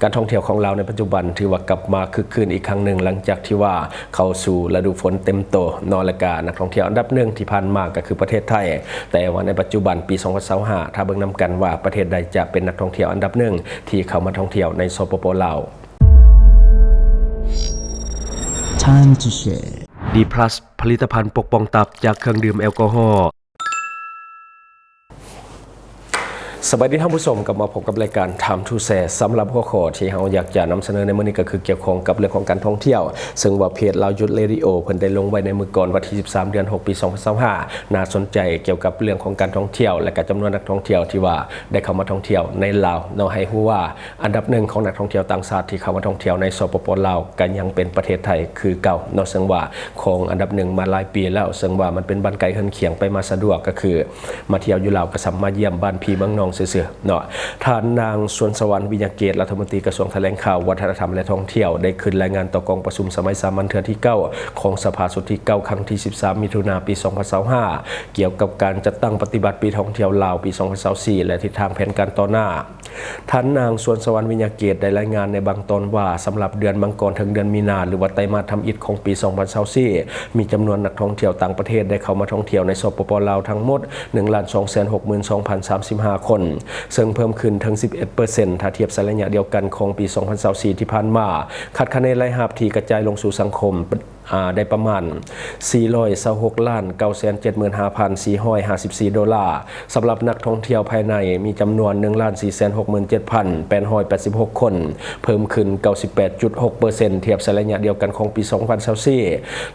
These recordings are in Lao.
ການທ່ອງທ່ຽວຂອງລາວໃນປັດຈຸບັນຖືວ່າກັບມາຄຶກຄື້ນອີກຄັ້ງໜຶ່ງ ຫຼັງຈາກທີ່ວ່າເຂົ້າສູ່ລະດູຝົນເຕັມໂຕເນາະ ແລະກະນັກທ່ອງທ່ຽວອັນດັບໜຶ່ງທີ່ຜ່ານມາກໍຄືປະເທດໄທ, ແຕ່ວ່າໃນປັດຈຸບັນປີສອງພັນຊາວຫ້າ ຖ້າເບິ່ງນຳກັນວ່າປະເທດໃດຈະເປັນນັກທ່ອງທ່ຽວອັນດັບໜຶ່ງທີ່ເຂົ້າມາທ່ອງທ່ຽວໃນ ສປປ ລາວ. Time to share. ດີພລັສ ຜະລິດຕະພັນປົກປ້ອງຕັບຈາກເຄື່ອງດື່ມແອລກໍຮໍ. ສະບາຍດີທ່ານຜູ້ຊົມ, ກັບມາພົບກັບລາຍການ Time to Share. ສຳລັບຫົວຂໍ້ທີ່ເຮົາຢາກຈະນຳສະເໜີໃນມື້ນີ້ກໍຄືກ່ຽວຂ້ອງກັບເລື່ອງຂອງການທ່ອງທ່ຽວ, ເຊິ່ງວ່າເພຈລາວຢຸດເຣດິໂອເພິ່ນໄດ້ລົງໄວ້ໃນມື້ກ່ອນວັນທີສິບສາມ ເດືອນຫົກ ປີສອງພັນຊາວຫ້າ ໜ້າສົນໃຈກ່ຽວກັບເລື່ອງຂອງການທ່ອງທ່ຽວ ແລະກະຈຳນວນນັກທ່ອງທ່ຽວທີ່ວ່າໄດ້ເຂົ້າມາທ່ອງທ່ຽວໃນລາວເນາະ, ໃຫ້ຮູ້ວ່າ ອັນດັບໜຶ່ງຂອງນັກທ່ອງທ່ຽວຕ່າງຊາດທີ່ເຂົ້າມາທ່ອງທ່ຽວໃນ ສປປ ລາວ ກໍຍັງເປັນປະເທດໄທຄືເກົ່າເນາະ, ເຊິ່ງວ່າຄອງອັນດັບໜຶ່ງມາຫຼາຍປີແລ້ວ, ເຊິ່ງວ່າມັນເປັນບ້ານໃກ້ເຮືອນຄຽງ ໄປມາສະດວກ, ກໍຄືມາທ່ຽວຢູ່ລາວກໍສ່ຳມາຢ້ຽມບ້ານພີ່ເມືອງນ້ອງຊື່ໆເນາະ. ທ່ານນາງ ສວນສະຫວັນ ວິຍະເກດ ລັດຖະມົນຕີກະຊວງຖະແຫຼງຂ່າວ, ວັດທະນະທຳ ແລະທ່ອງທ່ຽວ ໄດ້ຂຶ້ນລາຍງານຕໍ່ກອງປະຊຸມສະໄໝສາມັນເທື່ອທີເກົ້າ ຂອງສະພາຊຸດທີເກົ້າ ຄັ້ງທີສິບສາມ ມິຖຸນາ ປີສອງພັນຊາວຫ້າ ກ່ຽວກັບການຈັດຕັ້ງປະຕິບັດປີທ່ອງທ່ຽວລາວປີສອງພັນຊາວສີ່ ແລະທິດທາງແຜນການຕໍ່ໜ້າ. ທ່ານນາງ ສວນສະຫວັນ ວິຍະເກດ ໄດ້ລາຍງານໃນບາງຕອນວ່າ ສຳລັບເດືອນມັງກອນເຖິງເດືອນມີນາ ຫຼືວ່າໄຕມາດທຳອິດຂອງປີສອງພັນຊາວສີ່ ມີຈຳນວນນັກທ່ອງທ່ຽວຕ່າງປະເທດໄດ້ເຂົ້າມາທ່ອງທ່ຽວໃນ ສປປ ລາວ ທັງໝົດ ໜຶ່ງລ້ານສອງແສນຫົກໝື່ນສອງພັນສາມສິບຫ້າຄົນ, ເຊິ່ງເພີ່ມຂຶ້ນເຖິງສິບເອັດເປີເຊັນ ຖ້າທຽບໃສ່ໄລຍະດຽວກັນຂອງປີສອງພັນຊາວສີ່ທີ່ຜ່ານມາ. ຄາດຄະເນລາຍຮັບທີ່ກະຈາຍລົງສູ່ສັງຄົມ ອາ ໄດ້ປະມານສີ່ຮ້ອຍຊາວຫົກລ້ານເກົ້າແສນເຈັດໝື່ນຫ້າພັນສີ່ຮ້ອຍຫ້າສິບສີ່ໂດລາ. ສຳລັບນັກທ່ອງທ່ຽວພາຍໃນມີຈຳນວນໜຶ່ງລ້ານສີ່ແສນຫົກໝື່ນເຈັດພັນແປດຮ້ອຍແປດສິບຫົກຄົນ, ເພີ່ມຂຶ້ນເກົ້າສິບແປດຈຸດຫົກເປີເຊັນ ທຽບໃສ່ໄລຍະດຽວກັນຂອງປີສອງພັນຊາວສີ່.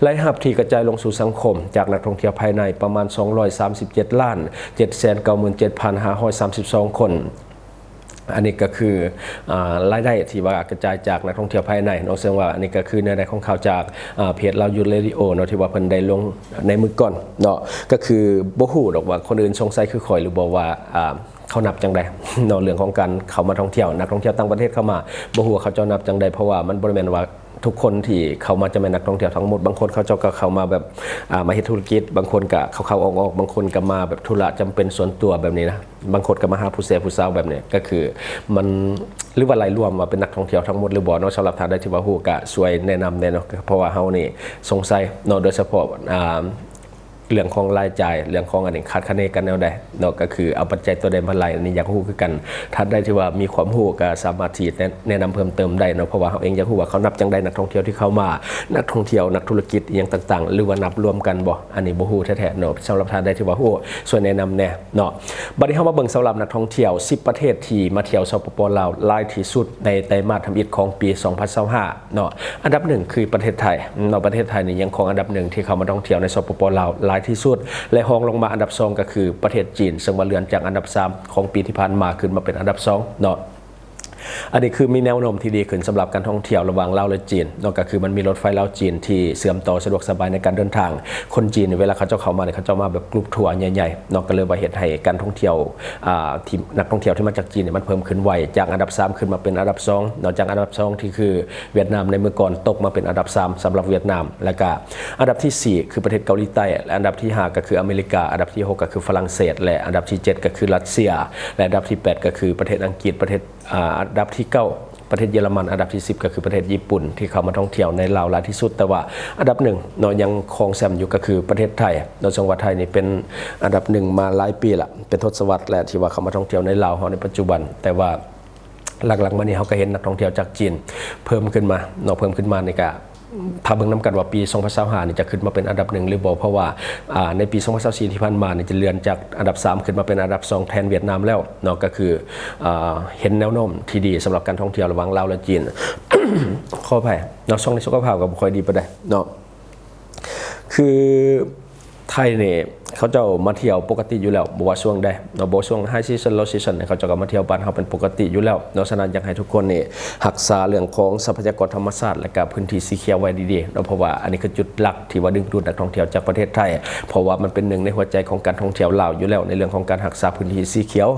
ລາຍຮັບທີ່ກະຈາຍລົງສູ່ສັງຄົມຈາກນັກທ່ອງທ່ຽວພາຍໃນປະມານສອງຮ້ອຍສາມສິບເຈັດລ້ານເຈັດແສນເກົ້າໝື່ນເຈັດພັນຫ້າຮ້ອຍສາມສິບສອງຄົນ. ອັນນີ້ກໍຄື ອາ ລາຍໄດ້ທີ່ວ່າກະຈາຍຈາກນັກທ່ອງທ່ຽວພາຍໃນເນາະ, ເຊິ່ງວ່າອັນນີ້ກໍຄືເນື້ອໃນຂອງຂ່າວຈາກ ອາ ເພຈລາວຢຸດເຣດິໂອເນາະ ທີ່ວ່າເພິ່ນໄດ້ລົງໃນມື້ກ່ອນເນາະ. ກໍຄືບໍ່ຮູ້ດອກວ່າຄົນອື່ນສົງໄສຄືຂ້ອຍຫຼືບໍ່ວ່າ ອາ ເຂົານັບຈັ່ງໃດເນາະ ເລື່ອງຂອງການເຂົ້າມາທ່ອງທ່ຽວ, ນັກທ່ອງທ່ຽວຕ່າງປະເທດເຂົ້າມາ, ບໍ່ຮູ້ວ່າເຂົາເຈົ້ານັບຈັ່ງໃດ, ເພາະວ່າມັນບໍ່ໄດ້ແມ່ນວ່າ ທຸກຄົນທີ່ເຂົ້າມາຈະແມ່ນນັກທ່ອງທ່ຽວທັງໝົດ. ບາງຄົນເຂົາເຈົ້າກໍເຂົ້າມາແບບ ອາ ມາເຮັດທຸລະກິດ, ບາງຄົນກໍເຂົ້າໆອອກໆ, ບາງຄົນກໍມາແບບທຸລະຈຳເປັນສ່ວນຕົວແບບນີ້ນະ, ບາງຄົນກໍມາຫາຜູ້ແຊຜູ້ສາວແບບນີ້. ກໍຄືມັນ ຫຼືວ່າໄລ່ລວມວ່າເປັນນັກທ່ອງທ່ຽວທັງໝົດຫຼືບໍ່ເນາະ? ສຳລັບທ່ານໃດທີ່ວ່າຮູ້ກໍຊ່ວຍແນະນຳແດ່ເນາະ, ເພາະວ່າເຮົານີ້ສົງໄສເນາະ, ໂດຍສະເພາະ ອາ ເລື່ອງຂອງລາຍຈ່າຍ, ເລື່ອງຂອງອັນນີ້ ຄາດຄະເນກັນແນວໃດເນາະ, ກໍຄືເອົາປັດໄຈຕົວໃດມາໄລ່, ອັນນີ້ຢາກຮູ້ຄືກັນ. ທ່ານໃດທີ່ວ່າມີຄວາມຮູ້ກໍສາມາດທີ່ແນະ ແນະນຳເພີ່ມເຕີມໄດ້ເນາະ, ເພາະວ່າເຮົາເອງຢາກຮູ້ວ່າເຂົານັບຈັ່ງໃດ ນັກທ່ອງທ່ຽວທີ່ເຂົ້າມາ, ນັກທ່ອງທ່ຽວ ນັກທຸລະກິດອີ່ຫຍັງຕ່າງໆ ຫຼືວ່ານັບລວມກັນບໍ່, ອັນນີ້ບໍ່ຮູ້ແທ້ໆເນາະ. ສຳລັບທ່ານໃດທີ່ວ່າຮູ້ ຊ່ວຍແນະນຳແດ່ເນາະ. ບັດນີ້ເຮົາມາເບິ່ງສຳລັບນັກທ່ອງທ່ຽວ ສິບປະເທດທີ່ມາທ່ຽວ ສປປ ລາວ ຫຼາຍທີ່ສຸດໃນໄຕມາດທຳອິດຂອງປີສອງພັນຊາວຫ້າ ເນາະ. ອັນດັບໜຶ່ງຄືປະເທດໄທເນາະ, ປະເທດໄທນີ້ຍັງຄົງອັນດັບໜຶ່ງທີ່ເຂົ້າມາທ່ອງທ່ຽວໃນ ສປປ ລາວ ຫຼາຍທີ່ສຸດ ແລະ ຮອງລົງມາອັນດັບສອງກໍຄືປະເທດຈີນ, ເຊິ່ງວ່າເລື່ອນຈາກອັນດັບສາມຂອງປີທີ່ຜ່ານມາຂຶ້ນມາເປັນອັນດັບສອງເນາະ. ອັນນີ້ຄືມີແນວໂນ້ມທີ່ດີຂຶ້ນສຳລັບການທ່ອງທ່ຽວລະຫວ່າງລາວ ແລະ ຈີນເນາະ, ກໍຄືມັນມີລົດໄຟລາວ-ຈີນທີ່ເຊື່ອມຕໍ່ສະດວກສະບາຍໃນການເດີນທາງ. ຄົນຈີນນີ້ເວລາເຂົາເຈົ້າເຂົ້າມານີ້ ເຂົາເຈົ້າມາແບບກຣຸບທົວໃຫຍ່ໆເນາະ, ກໍເລີຍວ່າເຮັດໃຫ້ການທ່ອງທ່ຽວ ອາ ທີ່ນັກທ່ອງທ່ຽວທີ່ມາຈາກຈີນນີ້ ມັນເພີ່ມຂຶ້ນໄວ, ຈາກອັນດັບສາມຂຶ້ນມາເປັນອັນດັບສອງເນາະ, ຈາກອັນດັບສອງທີ່ຄືຫວຽດນາມໃນມື້ກ່ອນ ຕົກມາເປັນອັນດັບສາມສຳລັບຫວຽດນາມ, ແລ້ວກະອັນດັບທີສີ່ຄືປະເທດເກົາຫຼີໃຕ້, ແລະ ອັນດັບທີຫ້າກໍຄືອາເມລິກາ, ອັນດັບທີຫົກກໍຄືຝຣັ່ງເສດ ແລະ ອັນດັບທີເຈັດກໍຄືຣັດເຊຍ, ແລະ ອັນດັບທີແປດກໍຄືປະເທດອັງກິດ, ປະເທດ ອາ ອັນດັບທີເກົ້າປະເທດເຢຍລະມັນ, ອັນດັບທີສິບກໍຄືປະເທດຍີ່ປຸ່ນ ທີ່ເຂົ້າມາທ່ອງທ່ຽວໃນລາວຫຼາຍທີ່ສຸດ. ແຕ່ວ່າອັນດັບໜຶ່ງເນາະ ຍັງຄອງແຊມຢູ່ກໍຄືປະເທດໄທເນາະ, ເຊິ່ງວ່າໄທນີ້ເປັນອັນດັບໜຶ່ງມາຫຼາຍປີລະ ເປັນທົດສະວັດແລ້ວທີ່ວ່າເຂົ້າມາທ່ອງທ່ຽວໃນລາວເຮົາໃນປັດຈຸບັນ, ແຕ່ວ່າຫຼັງໆມານີ້ເຮົາກໍເຫັນນັກທ່ອງທ່ຽວຈາກຈີນເພີ່ມຂຶ້ນມາເນາະ, ເພີ່ມຂຶ້ນມານີ້ກະ ຖ້າເບິ່ງນຳກັນວ່າປີສອງພັນຊາວຫ້ານີ້ຈະຂຶ້ນມາເປັນອັນດັບໜຶ່ງຫຼືບໍ່, ເພາະວ່າ ອາ ໃນປີສອງພັນຊາວສີ່ທີ່ຜ່ານມານີ້ຈະເລື່ອນຈາກອັນດັບສາມຂຶ້ນມາເປັນອັນດັບສອງແທນຫວຽດນາມແລ້ວເນາະ, ກໍຄື ອາ ເຫັນແນວໂນ້ມທີ່ດີສຳລັບການທ່ອງທ່ຽວລະຫວ່າງລາວ ແລະ ຈີນ. ຂໍອະໄພເນາະ, ຊ່ວງນີ້ສຸຂະພາບກໍບໍ່ຄ່ອຍດີປານໃດເນາະ. ຄື ໄທນີ້ເຂົາເຈົ້າມາທ່ຽວປົກກະຕິຢູ່ແລ້ວ, ບໍ່ວ່າຊ່ວງໃດເນາະ, ບໍ່ວ່າຊ່ວງ high season low season ເຂົາເຈົ້າກໍມາທ່ຽວບ້ານເຮົາເປັນປົກກະຕິຢູ່ແລ້ວເນາະ. ສະນັ້ນ ຢາກໃຫ້ທຸກຄົນນີ້ຮັກສາເລື່ອງຂອງຊັບພະຍາກອນທຳມະຊາດ ແລະ ກະພື້ນທີ່ສີຂຽວໄວ້ດີໆເນາະ, ເພາະວ່າອັນນີ້ຄືຈຸດຫຼັກທີ່ວ່າດຶງດູດນັກທ່ອງທ່ຽວຈາກປະເທດໄທ, ເພາະວ່າມັນເປັນໜຶ່ງໃນຫົວໃຈຂອງການທ່ອງທ່ຽວລາວຢູ່ແລ້ວ ໃນເລື່ອງຂອງການຮັກສາພື້ນທີ່ສີຂຽວ,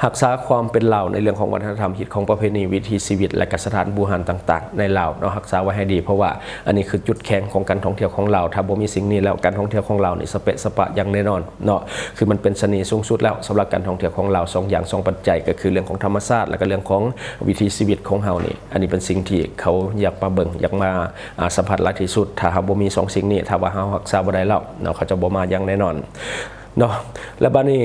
ຮັກສາຄວາມເປັນລາວ ໃນເລື່ອງຂອງວັດທະນະທຳ, ຮີດຄອງປະເພນີ, ວິຖີຊີວິດ ແລະ ກະສະຖານບູຮານຕ່າງໆໃນລາວເນາະ, ຮັກສາໄວ້ໃຫ້ດີ, ເພາະວ່າອັນນີ້ຄືຈຸດແຂງຂອງການທ່ອງທ່ຽວຂອງລາວ. ຖ້າບໍ່ມີສິ່ງນີ້ແລ້ວ ການທ່ອງທ່ຽວຂອງລາວນີ້ສະເປະສະປະຢ່າງແນ່ ແນ່ນອນເນາະ ຄືມັນເປັນສະເໜ່ສູງສຸດແລ້ວສຳລັບການທ່ອງທ່ຽວຂອງລາວ ສອງຢ່າງສອງປັດໄຈ ກໍຄືເລື່ອງຂອງທຳມະຊາດ ແລ້ວກໍເລື່ອງຂອງວິຖີຊີວິດຂອງເຮົານີ້. ອັນນີ້ເປັນສິ່ງທີ່ເຂົາຢາກມາເບິ່ງ ຢາກມາ ອາ ສຳຜັດຫຼາຍທີ່ສຸດ. ຖ້າເຮົາບໍ່ມີສອງສິ່ງນີ້ ຖ້າວ່າເຮົາຮັກສາບໍ່ໄດ້ແລ້ວເນາະ ເຂົາຈະບໍ່ມາຢ່າງແນ່ນອນເນາະ. ແລະ ບາດນີ້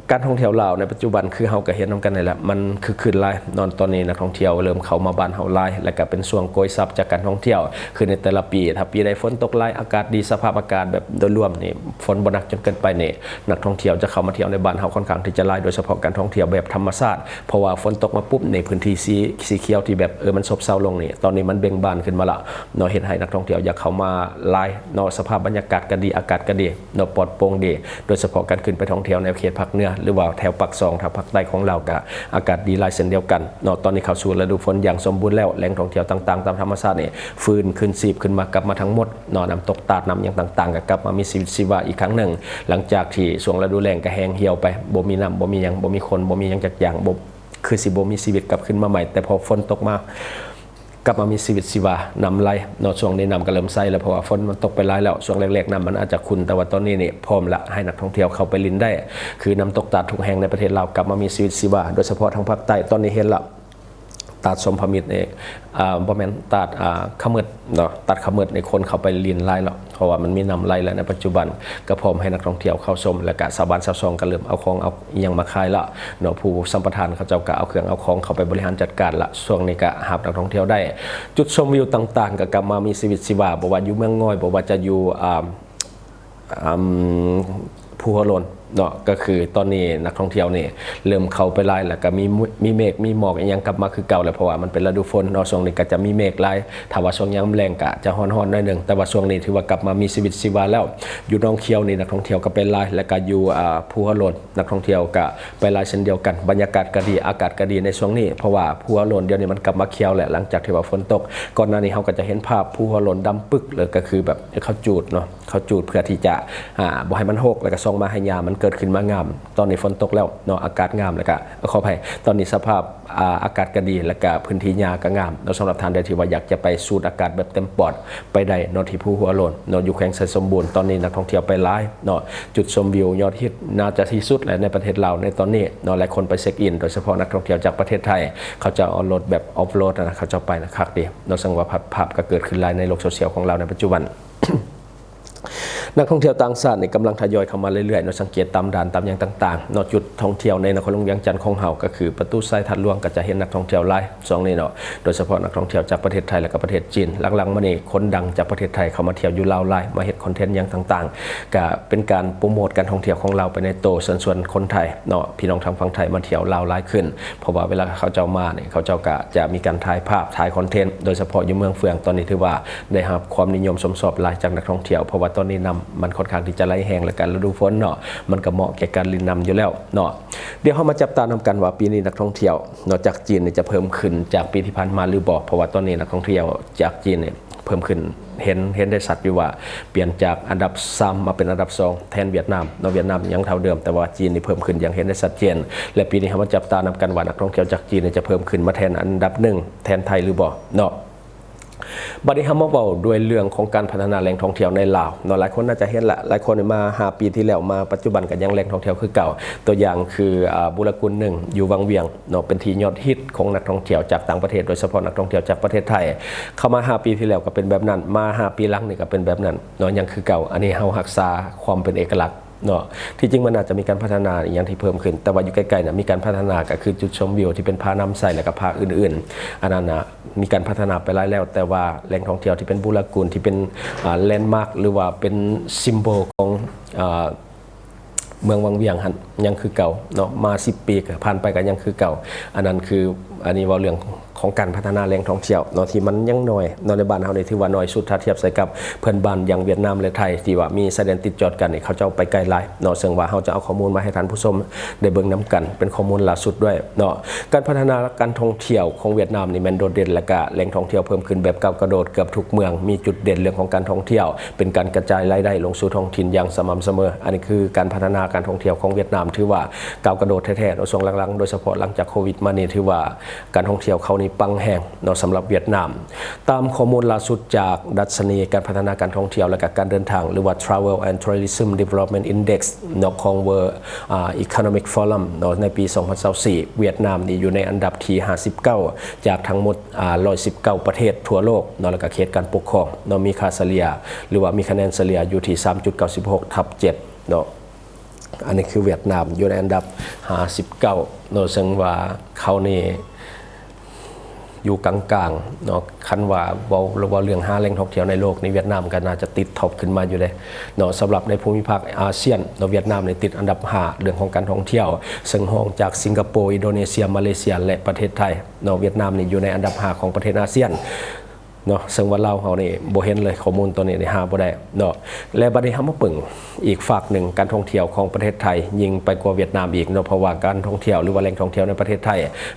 ການທ່ອງທ່ຽວລາວໃນປັດຈຸບັນ ຄືເຮົາກໍເຫັນນຳກັນນີ້ແຫຼະ ມັນຄຶກຄື້ນຫຼາຍເນາະ. ຕອນນີ້ນັກທ່ອງທ່ຽວເລີ່ມເຂົ້າມາບ້ານເຮົາຫຼາຍ ແລ້ວກໍເປັນຊ່ວງໂກຍຊັບຈາກການທ່ອງທ່ຽວ ຄືໃນແຕ່ລະປີ ຖ້າປີໃດຝົນຕົກຫຼາຍ ອາກາດດີ ສະພາບອາກາດແບບໂດຍລວມນີ້ ຝົນບໍ່ໜັກຈົນເກີນໄປນີ້ ນັກທ່ອງທ່ຽວຈະເຂົ້າມາທ່ຽວໃນບ້ານເຮົາຄ່ອນຂ້າງທີ່ຈະຫຼາຍ ໂດຍສະເພາະການທ່ອງທ່ຽວແບບທຳມະຊາດ ເພາະວ່າຝົນຕົກມາປຸບນີ້ ພື້ນທີ່ສີ ສີຂຽວທີ່ແບບ ເອີ ມັນຊົບເຊົາລົງນີ້ ຕອນນີ້ມັນເບັ່ງບານຂຶ້ນມາລະເນາະ ເຮັດໃຫ້ນັກທ່ອງທ່ຽວຢາກເຂົ້າມາຫຼາຍເນາະ. ສະພາບບັນຍາກາດກໍດີ ອາກາດກໍດີເນາະ ປອດໂປ່ງດີ ໂດຍສະເພາະການຂຶ້ນໄປທ່ອງທ່ຽວແນວເຂດພາກເໜືອ ຫຼືວ່າແຖວປາກຊ່ອງ ທາງພາກໃຕ້ຂອງລາວ ກໍອາກາດດີຫຼາຍເຊັ່ນດຽວກັນເນາະ. ຕອນນີ້ເຂົ້າສູ່ລະດູຝົນຢ່າງສົມບູນແລ້ວ ແຫຼ່ງທ່ອງທ່ຽວຕ່າງໆຕາມທຳມະຊາດນີ້ ຟື້ນຄືນຊີບຂຶ້ນມາກັບມາທັງໝົດເນາະ. ນ້ຳຕົກຕາດ ນ້ຳຫຍັງຕ່າງໆ ກໍກັບມາມີຊີວິດຊີວາອີກຄັ້ງໜຶ່ງ ຫຼັງຈາກທີ່ຊ່ວງລະດູແລ້ງກໍແຫ້ງຫ່ຽວໄປ ບໍ່ມີນ້ຳ ບໍ່ມີຫຍັງ ບໍ່ມີຄົນ ບໍ່ມີຫຍັງຈັກຢ່າງ ບໍ່ ຄືຊິບໍ່ມີຊີວິດກັບຄືນມາໃໝ່. ແຕ່ພໍຝົນຕົກມາ ກັບມາມີຊີວິດຊີວາ ນ້ຳໄຫຼເນາະ. ຊ່ວງນີ້ນ້ຳກໍເລີ່ມໃສແລ້ວ ເພາະວ່າຝົນມັນຕົກໄປຫຼາຍແລ້ວ. ຊ່ວງແລກໆນ້ຳມັນອາດຈະຂຸ່ນ ແຕ່ວ່າຕອນນີ້ນີ້ພ້ອມລະ ໃຫ້ນັກທ່ອງທ່ຽວເຂົ້າໄປຫຼິ້ນໄດ້ ຄືນ້ຳຕົກຕາດທຸກແຫ່ງໃນປະເທດລາວກັບມາມີຊີວິດຊີວາ ໂດຍສະເພາະທາງພາກໃຕ້ ຕອນນີ້ເຫັນລະ ຕາດສົມພະມິດນີ້ ອາ ບໍ່ແມ່ນ ຕາດ ອາ ຂະເໝິດເນາະ ຕາດຂະເໝິດນີ້ຄົນເຂົ້າໄປຫຼິ້ນຫຼາຍແລ້ວ ເພາະວ່າມັນມີນ້ຳໄຫຼແລ້ວໃນປັດຈຸບັນ ກໍພ້ອມໃຫ້ນັກທ່ອງທ່ຽວເຂົ້າຊົມ ແລ້ວກະຊາວບ້ານຊາວຊ່ອງກໍເລີ່ມເອົາຂອງເອົາອີ່ຫຍັງມາຂາຍລະເນາະ. ຜູ້ສຳປະທານເຂົາເຈົ້າກໍເອົາເຄື່ອງເອົາຂອງເຂົ້າໄປບໍລິຫານຈັດການລະ ຊ່ວງນີ້ກໍຮັບນັກທ່ອງທ່ຽວໄດ້. ຈຸດຊົມວິວຕ່າງໆກໍກັບມາມີຊີວິດຊີວາ ບໍ່ວ່າຢູ່ເມືອງງອຍ ບໍ່ວ່າຈະຢູ່ ອາ ອາ ພູຫົວໂລ້ນເນາະ ກໍຄືຕອນນີ້ນັກທ່ອງທ່ຽວນີ້ເລີ່ມເຂົ້າໄປຫຼາຍ ແລ້ວກໍມີ ມີເມກມີໝອກອີ່ຫຍັງກັບມາຄືເກົ່າແລ້ວ ເພາະວ່າມັນເປັນລະດູຝົນເນາະ. ຊ່ວງນີ້ກໍຈະມີເມກຫຼາຍ ຖ້າວ່າຊ່ວງຍາມແລງກໍຈະຮ້ອນໆໜ້ອຍໜຶ່ງ ແຕ່ວ່າຊ່ວງນີ້ຖືວ່າກັບມາມີຊີວິດຊີວາແລ້ວ. ຢູ່ໜອງຂຽວນີ້ນັກທ່ອງທ່ຽວກໍໄປຫຼາຍ ແລ້ວກໍຢູ່ ອາ ພູຫົວໂລ້ນ ນັກທ່ອງທ່ຽວກໍໄປຫຼາຍເຊັ່ນດຽວກັນ. ບັນຍາກາດກໍດີ ອາກາດກໍດີໃນຊ່ວງນີ້ ເພາະວ່າພູຫົວໂລ້ນດຽວນີ້ມັນກັບມາຂຽວແລ້ວ ຫຼັງຈາກທີ່ວ່າຝົນຕົກ. ກ່ອນໜ້ານີ້ເຮົາກໍຈະເຫັນພາບພູຫົວໂລ້ນດຳປຶກເລີຍ ກໍຄືແບບເຂົາຈູດເນາະ ເຂົາຈູດເພື່ອທີ່ຈະ ອາ ບໍ່ໃຫ້ມັນຮົກ ແລ້ວກໍຊ່ອງມາໃຫ້ຫຍ້າມັນເກີດຂຶ້ນມາງາມ. ຕອນນີ້ຝົນຕົກແລ້ວເນາະ ອາກາດງາມ ແລ້ວກໍ ຂໍອະໄພ ຕອນນີ້ສະພາບ ອາ ອາກາດກໍດີ ແລ້ວກໍພື້ນທີ່ຫຍ້າກໍງາມເນາະ. ສຳລັບທ່ານໃດທີ່ວ່າຢາກຈະໄປສູດອາກາດແບບເຕັມປອດ ໄປໄດ້ເນາະ ທີ່ພູຫົວໂລ້ນເນາະ ຢູ່ແຂວງໄຊສົມບູນ. ຕອນນີ້ນັກທ່ອງທ່ຽວໄປຫຼາຍເນາະ ຈຸດຊົມວິວຍອດຮິດໜ້າຈະທີ່ສຸດແຫຼະໃນປະເທດລາວໃນຕອນນີ້ເນາະ. ຫຼາຍຄົນໄປເຊັກອິນ ໂດຍສະເພາະນັກທ່ອງທ່ຽວຈາກປະເທດໄທ ເຂົາເຈົ້າເອົາລົດແບບອອຟໂຣດນະ ເຂົາເຈົ້າໄປນະ ຄັກດີເນາະ. ເຊິ່ງວ່າພາບ ພາບກໍເກີດຂຶ້ນຫຼາຍໃນໂລກໂຊຊຽວຂອງລາວໃນປັດຈຸບັນ. ນັກທ່ອງທ່ຽວຕ່າງຊາດນີ້ກຳລັງທະຍອຍເຂົ້າມາເລື້ອຍໆເນາະ. ສັງເກດຕາມດ່ານ ຕາມຫຍັງຕ່າງໆເນາະ ຈຸດທ່ອງທ່ຽວໃນນະຄອນຫຼວງວຽງຈັນຂອງເຮົາ ກໍຄືປະຕູໄຊທາດຫຼວງ ກໍຈະເຫັນນັກທ່ອງທ່ຽວຫຼາຍຊ່ວງນີ້ເນາະ ໂດຍສະເພາະນັກທ່ອງທ່ຽວຈາກປະເທດໄທ ແລ້ວກໍປະເທດຈີນ. ຫຼັງໆມານີ້ຄົນດັງຈາກປະເທດໄທເຂົ້າມາທ່ຽວຢູ່ລາວຫຼາຍ ມາເຮັດຄອນເທັນຫຍັງຕ່າງໆ ກະເປັນການໂປຣໂມດການທ່ອງທ່ຽວຂອງລາວໄປໃນໂຕ ເຊີນຊວນຄົນໄທເນາະ ພີ່ນ້ອງທາງຝັ່ງໄທມາທ່ຽວລາວຫຼາຍຂຶ້ນ. ເພາະວ່າເວລາເຂົາເຈົ້າມານີ້ ເຂົາເຈົ້າກະຈະມີການຖ່າຍພາບ ຖ່າຍຄອນເທັນ ໂດຍສະເພາະຢູ່ເມືອງເຟືອງ ຕອນນີ້ຖືວ່າໄດ້ຮັບຄວາມນິຍົມຊົມຊອບຫຼາຍຈາກນັກທ່ອງທ່ຽວ ເພາະວ່າຕອນນີ້ນ້ຳມັນຄ່ອນຂ້າງທີ່ຈະໄຫຼແຮງ ແລະກະລະດູຝົນເນາະ ມັນກະເໝາະແກ່ການຫຼິ້ນນ້ຳຢູ່ແລ້ວເນາະ. ດຽວເຮົາມາຈັບຕານຳກັນວ່າປີນີ້ນັກທ່ອງທ່ຽວເນາະ ຈາກຈີນນີ້ຈະເພີ່ມຂຶ້ນຈາກປີທີ່ຜ່ານມາຫຼືບໍ່ ເພາະວ່າຕອນນີ້ນັກທ່ອງທ່ຽວຈາກຈີນນີ້ເພີ່ມຂຶ້ນ ເຫັນ ເຫັນໄດ້ຊັດຢູ່ວ່າປ່ຽນຈາກອັນດັບສາມມາເປັນອັນດັບສອງ ແທນຫວຽດນາມເນາະ. ຫວຽດນາມຍັງເທົ່າເດີມ ແຕ່ວ່າຈີນນີ້ເພີ່ມຂຶ້ນຢ່າງເຫັນໄດ້ຊັດເຈນ ແລະປີນີ້ເຮົາມາຈັບຕານຳກັນວ່ານັກທ່ອງທ່ຽວຈາກຈີນນີ້ຈະເພີ່ມຂຶ້ນມາແທນອັນດັບໜຶ່ງ ແທນໄທຫຼືບໍ່ເນາະ. ບັດນີ້ເຮົາມາເວົ້າດ້ວຍເລື່ອງຂອງການພັດທະນາແຫຼ່ງທ່ອງທ່ຽວໃນລາວເນາະ. ຫຼາຍຄົນໜ້າຈະເຫັນລະ ຫຼາຍຄົນມາຫ້າປີທີ່ແລ້ວ ມາປັດຈຸບັນກໍຍັງແຫຼ່ງທ່ອງທ່ຽວຄືເກົ່າ. ຕົວຢ່າງຄື ອາ ບູລະກຸນໜຶ່ງ ຢູ່ວັງວຽງເນາະ ເປັນທີ່ຍອດຮິດຂອງນັກທ່ອງທ່ຽວຈາກຕ່າງປະເທດ ໂດຍສະເພາະນັກທ່ອງທ່ຽວຈາກປະເທດໄທ. ເຂົ້າມາຫ້າປີທີ່ແລ້ວກໍເປັນແບບນັ້ນ ມາຫ້າປີຫຼັງນີ້ກໍເປັນແບບນັ້ນເນາະ ຍັງຄືເກົ່າ. ອັນນີ້ເຮົາຮັກສາຄວາມເປັນເອກະລັກ ເນາະ. ທີ່ຈິງມັນອາດຈະມີການພັດທະນາອີ່ຫຍັງທີ່ເພີ່ມຂຶ້ນ ແຕ່ວ່າຢູ່ໃກ້ໆນະ ມີການພັດທະນາກໍຄືຈຸດຊົມວິວທີ່ເປັນຜານ້ຳໃສ ແລ້ວກໍຜາອື່ນໆ ອັນນັ້ນນະ ມີການພັດທະນາໄປຫຼາຍແລ້ວ. ແຕ່ວ່າແຫຼ່ງທ່ອງທ່ຽວທີ່ເປັນບູລະກຸນ ທີ່ເປັນ ອາ ແລນມາກ ຫຼືວ່າເປັນຊິມໂບຂອງ ອາ ເມືອງວັງວຽງຫັ້ນຍັງຄືເກົ່າເນາະ ມາສິບປີກໍຜ່ານໄປກໍຍັງຄືເກົ່າ. ອັນນັ້ນຄື ອັນນີ້ເວົ້າເລື່ອງ ຂອງການພັດທະນາແຫຼ່ງທ່ອງທ່ຽວເນາະ ທີ່ມັນຍັງໜ້ອຍເນາະ. ໃນບ້ານເຮົານີ້ຖືວ່າໜ້ອຍສຸດ ຖ້າທຽບໃສ່ກັບເພື່ອນບ້ານຢ່າງຫວຽດນາມ ແລະ ໄທ ທີ່ວ່າມີຊາຍແດນຕິດຈອດກັນນີ້ ເຂົາເຈົ້າໄປໄກຫຼາຍເນາະ. ເຊິ່ງວ່າເຮົາຈະເອົາຂໍ້ມູນມາໃຫ້ທ່ານຜູ້ຊົມໄດ້ເບິ່ງນຳກັນ ເປັນຂໍ້ມູນລ່າສຸດດ້ວຍເນາະ. ການພັດທະນາການທ່ອງທ່ຽວຂອງຫວຽດນາມນີ້ແມ່ນໂດດເດັ່ນ ແລະ ກະແຫຼ່ງທ່ອງທ່ຽວເພີ່ມຂຶ້ນແບບກ້າວກະໂດດເກືອບທຸກເມືອງ ມີຈຸດເດັ່ນເລື່ອງຂອງການທ່ອງທ່ຽວ ເປັນການກະຈາຍລາຍໄດ້ລົງສູ່ທ້ອງຖິ່ນຢ່າງສະໝ່ຳສະເໝີ. ອັນນີ້ຄືການພັດທະນາການທ່ອງທ່ຽວຂອງຫວຽດນາມ ຖືວ່າ ກ້າວກະໂດດແທ້ໆເນາະ ຊ່ວງຫຼັງໆ ໂດຍສະເພາະຫຼັງຈາກໂຄວິດມານີ້ ຖືວ່າການທ່ອງທ່ຽວເຂົານີ້ ປັງແຮງເນາະ ສຳລັບຫວຽດນາມ. ຕາມຂໍ້ມູນລ່າສຸດຈາກດັດຊະນີການພັດທະນາການທ່ອງທ່ຽວ ແລະກະການເດີນທາງ ຫຼືວ່າ Travel and Tourism Development Index ເນາະ ຂອງ World ອາ Economic Forum ເນາະ ໃນປີສອງພັນຊາວສີ່ ຫວຽດນາມນີ້ຢູ່ໃນອັນດັບທີຫ້າສິບເກົ້າ ຈາກທັງໝົດ ອາ ຮ້ອຍສິບເກົ້າປະເທດທົ່ວໂລກເນາະ ແລະກະເຂດການປົກຄອງເນາະ ມີຄ່າສະເລ່ຍ ຫຼືວ່າມີຄະແນນສະເລ່ຍຢູ່ທີ່ສາມຈຸດເກົ້າສິບຫົກທັບເຈັດເນາະ. ອັນນີ້ຄືຫວຽດນາມຢູ່ໃນອັນດັບຫ້າສິບເກົ້າເນາະ ເຊິ່ງວ່າເຂົານີ້ຢູ່ກາງໆເນາະ. ຄັນວ່າເວົ້າ ເວົ້າເລື່ອງຫາແຫຼ່ງທ່ອງທ່ຽວໃນໂລກນີ້ ຫວຽດນາມກໍໜ້າຈະຕິດທັອບຂຶ້ນມາຢູ່ເດ້ເນາະ. ສຳລັບໃນພູມິພາກອາຊຽນເນາະ ຫວຽດນາມນີ້ຕິດອັນດັບຫ້າເລື່ອງຂອງການທ່ອງທ່ຽວ ເຊິ່ງຮອງຈາກສິງກະໂປ, ອິນໂດເນເຊຍ, ມາເລເຊຍ ແລະ ປະເທດໄທເນາະ. ຫວຽດນາມນີ້ຢູ່ໃນອັນດັບຫ້າຂອງປະເທດອາຊຽນ ເນາະ ເຊິ່ງວ່າລາວເຮົານີ້ບໍ່ເຫັນເລີຍ ຂໍ້ມູນໂຕນີ້ນີ້ຫາບໍ່ໄດ້ເນາະ. ແລະບັດນີ້ເຮົາມາເບິ່ງອີກຟາກໜຶ່ງ ການທ່ອງທ່ຽວຂອງປະເທດໄທຍິ່ງໄປກວ່າຫວຽດນາມອີກເນາະ ເພາະວ່າການທ່ອງທ່ຽວ ຫຼືວ່າແຫຼ່ງທ່ອງທ່ຽວໃນປະເທດໄທ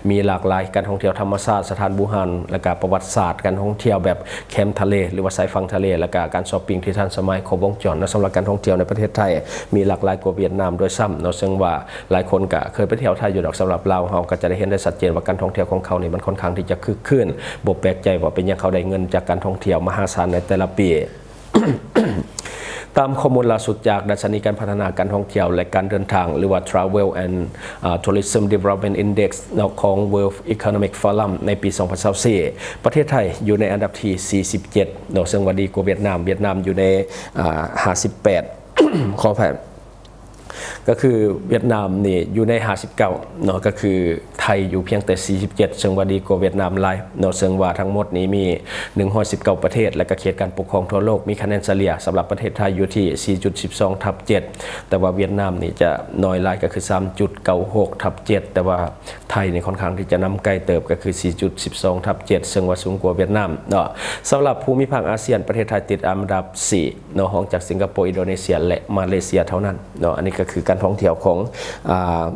ມີຫຼາກຫຼາຍ ການທ່ອງທ່ຽວທຳມະຊາດ, ສະຖານບູຮານ ແລະກະປະຫວັດສາດ, ການທ່ອງທ່ຽວແບບແຄມທະເລ ຫຼືວ່າຊາຍຝັ່ງທະເລ ແລະກະການຊັອບປິງທີ່ທັນສະໄໝ ຄົບວົງຈອນເນາະ. ສຳລັບການທ່ອງທ່ຽວໃນປະເທດໄທມີຫຼາກຫຼາຍກວ່າຫວຽດນາມດ້ວຍຊ້ຳເນາະ ເຊິ່ງວ່າ ຫຼາຍຄົນກະເຄີຍໄປທ່ຽວໄທຢູ່ດອກ. ສຳລັບລາວເຮົາກະຈະໄດ້ເຫັນໄດ້ຊັດເຈນວ່າການທ່ອງທ່ຽວຂອງເຂົານີ້ມັນຄ່ອນຂ້າງທີ່ຈະຄຶກຄື້ນ. ບໍ່ແປກໃຈວ່າເປັນຫຍັງເຂົາໄດ້ເງິນຈາກການທ່ອງທ່ຽວມະຫາສານໃນແຕ່ລະປີ. ຕາມຂໍ້ມູນລ່າສຸດຈາກດັດຊະນີການພັດທະນາການທ່ອງທ່ຽວ ແລະ ການເດີນທາງ ຫຼືວ່າ Travel and ອາ Tourism Development Index ເນາະ ຂອງ World Economic Forum ໃນປີສອງພັນຊາວສີ່ ປະເທດໄທຢູ່ໃນອັນດັບທີສີ່ສິບເຈັດເນາະ ເຊິ່ງວ່າດີກວ່າຫວຽດນາມ. ຫວຽດນາມຢູ່ໃນ ອາ ຫ້າສິບແປດ ຂໍອະໄພ ກໍຄືຫວຽດນາມນີ້ຢູ່ໃນຫ້າສິບເກົ້າເນາະ ກໍຄືໄທຢູ່ພຽງແຕ່ສີ່ສິບເຈັດ ເຊິ່ງວ່າດີກວ່າຫວຽດນາມຫຼາຍເນາະ. ເຊິ່ງວ່າທັງໝົດນີ້ມີໜຶ່ງຮ້ອຍສິບເກົ້າປະເທດ ແລະກະເຂດການປົກຄອງທົ່ວໂລກ ມີຄະແນນສະເລ່ຍສຳລັບປະເທດໄທຢູ່ທີ່ສີ່ຈຸດສິບສອງທັບເຈັດ ແຕ່ວ່າຫວຽດນາມນີ້ຈະໜ້ອຍຫຼາຍ ກໍຄືສາມຈຸດເກົ້າຫົກທັບເຈັດ ແຕ່ວ່າໄທນີ້ຄ່ອນຂ້າງທີ່ຈະນຳໄກເຕີບ ກໍຄືສີ່ຈຸດສິບສອງທັບເຈັດ ເຊິ່ງວ່າສູງກວ່າຫວຽດນາມເນາະ. ສຳລັບພູມິພາກອາຊຽນ ປະເທດໄທຕິດອັນດັບສີ່ ເນາະ ຮອງຈາກສິງກະໂປ, ອິນໂດເນເຊຍ ແລະ ມາເລເຊຍເທົ່ານັ້ນເນາະ. ອັນນີ້ກໍຄືການທ່ອງທ່ຽວຂອງ ອາ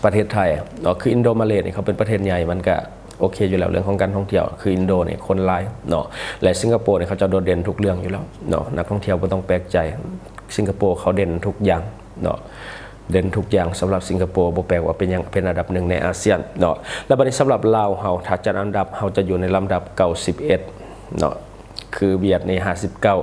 ປະເທດໄທເນາະ. ຄືອິນໂດມາເລນີ້ເຂົາເປັນປະເທດໃຫຍ່ ມັນກະໂອເຄຢູ່ແລ້ວ ເລື່ອງຂອງການທ່ອງທ່ຽວ. ຄືອິນໂດນີ້ຄົນຫຼາຍເນາະ ແລະ ສິງກະໂປນີ້ເຂົາເຈົ້າໂດດເດັ່ນທຸກເລື່ອງຢູ່ແລ້ວເນາະ ນັກທ່ອງທ່ຽວບໍ່ຕ້ອງແປກໃຈ. ສິງກະໂປເຂົາເດັ່ນທຸກຢ່າງເນາະ ເດັ່ນທຸກຢ່າງ. ສຳລັບສິງກະໂປບໍ່ແປກວ່າເປັນຫຍັງເປັນອັນດັບໜຶ່ງໃນອາຊຽນເນາະ. ແລ້ວບັດນີ້ສຳລັບລາວເຮົາ ຖ້າຈັດອັນດັບ ເຮົາຈະຢູ່ໃນລຳດັບເກົ້າສິບເອັດເນາະ. ຄືຫວຽດນີ້ຫ້າສິບເກົ້າ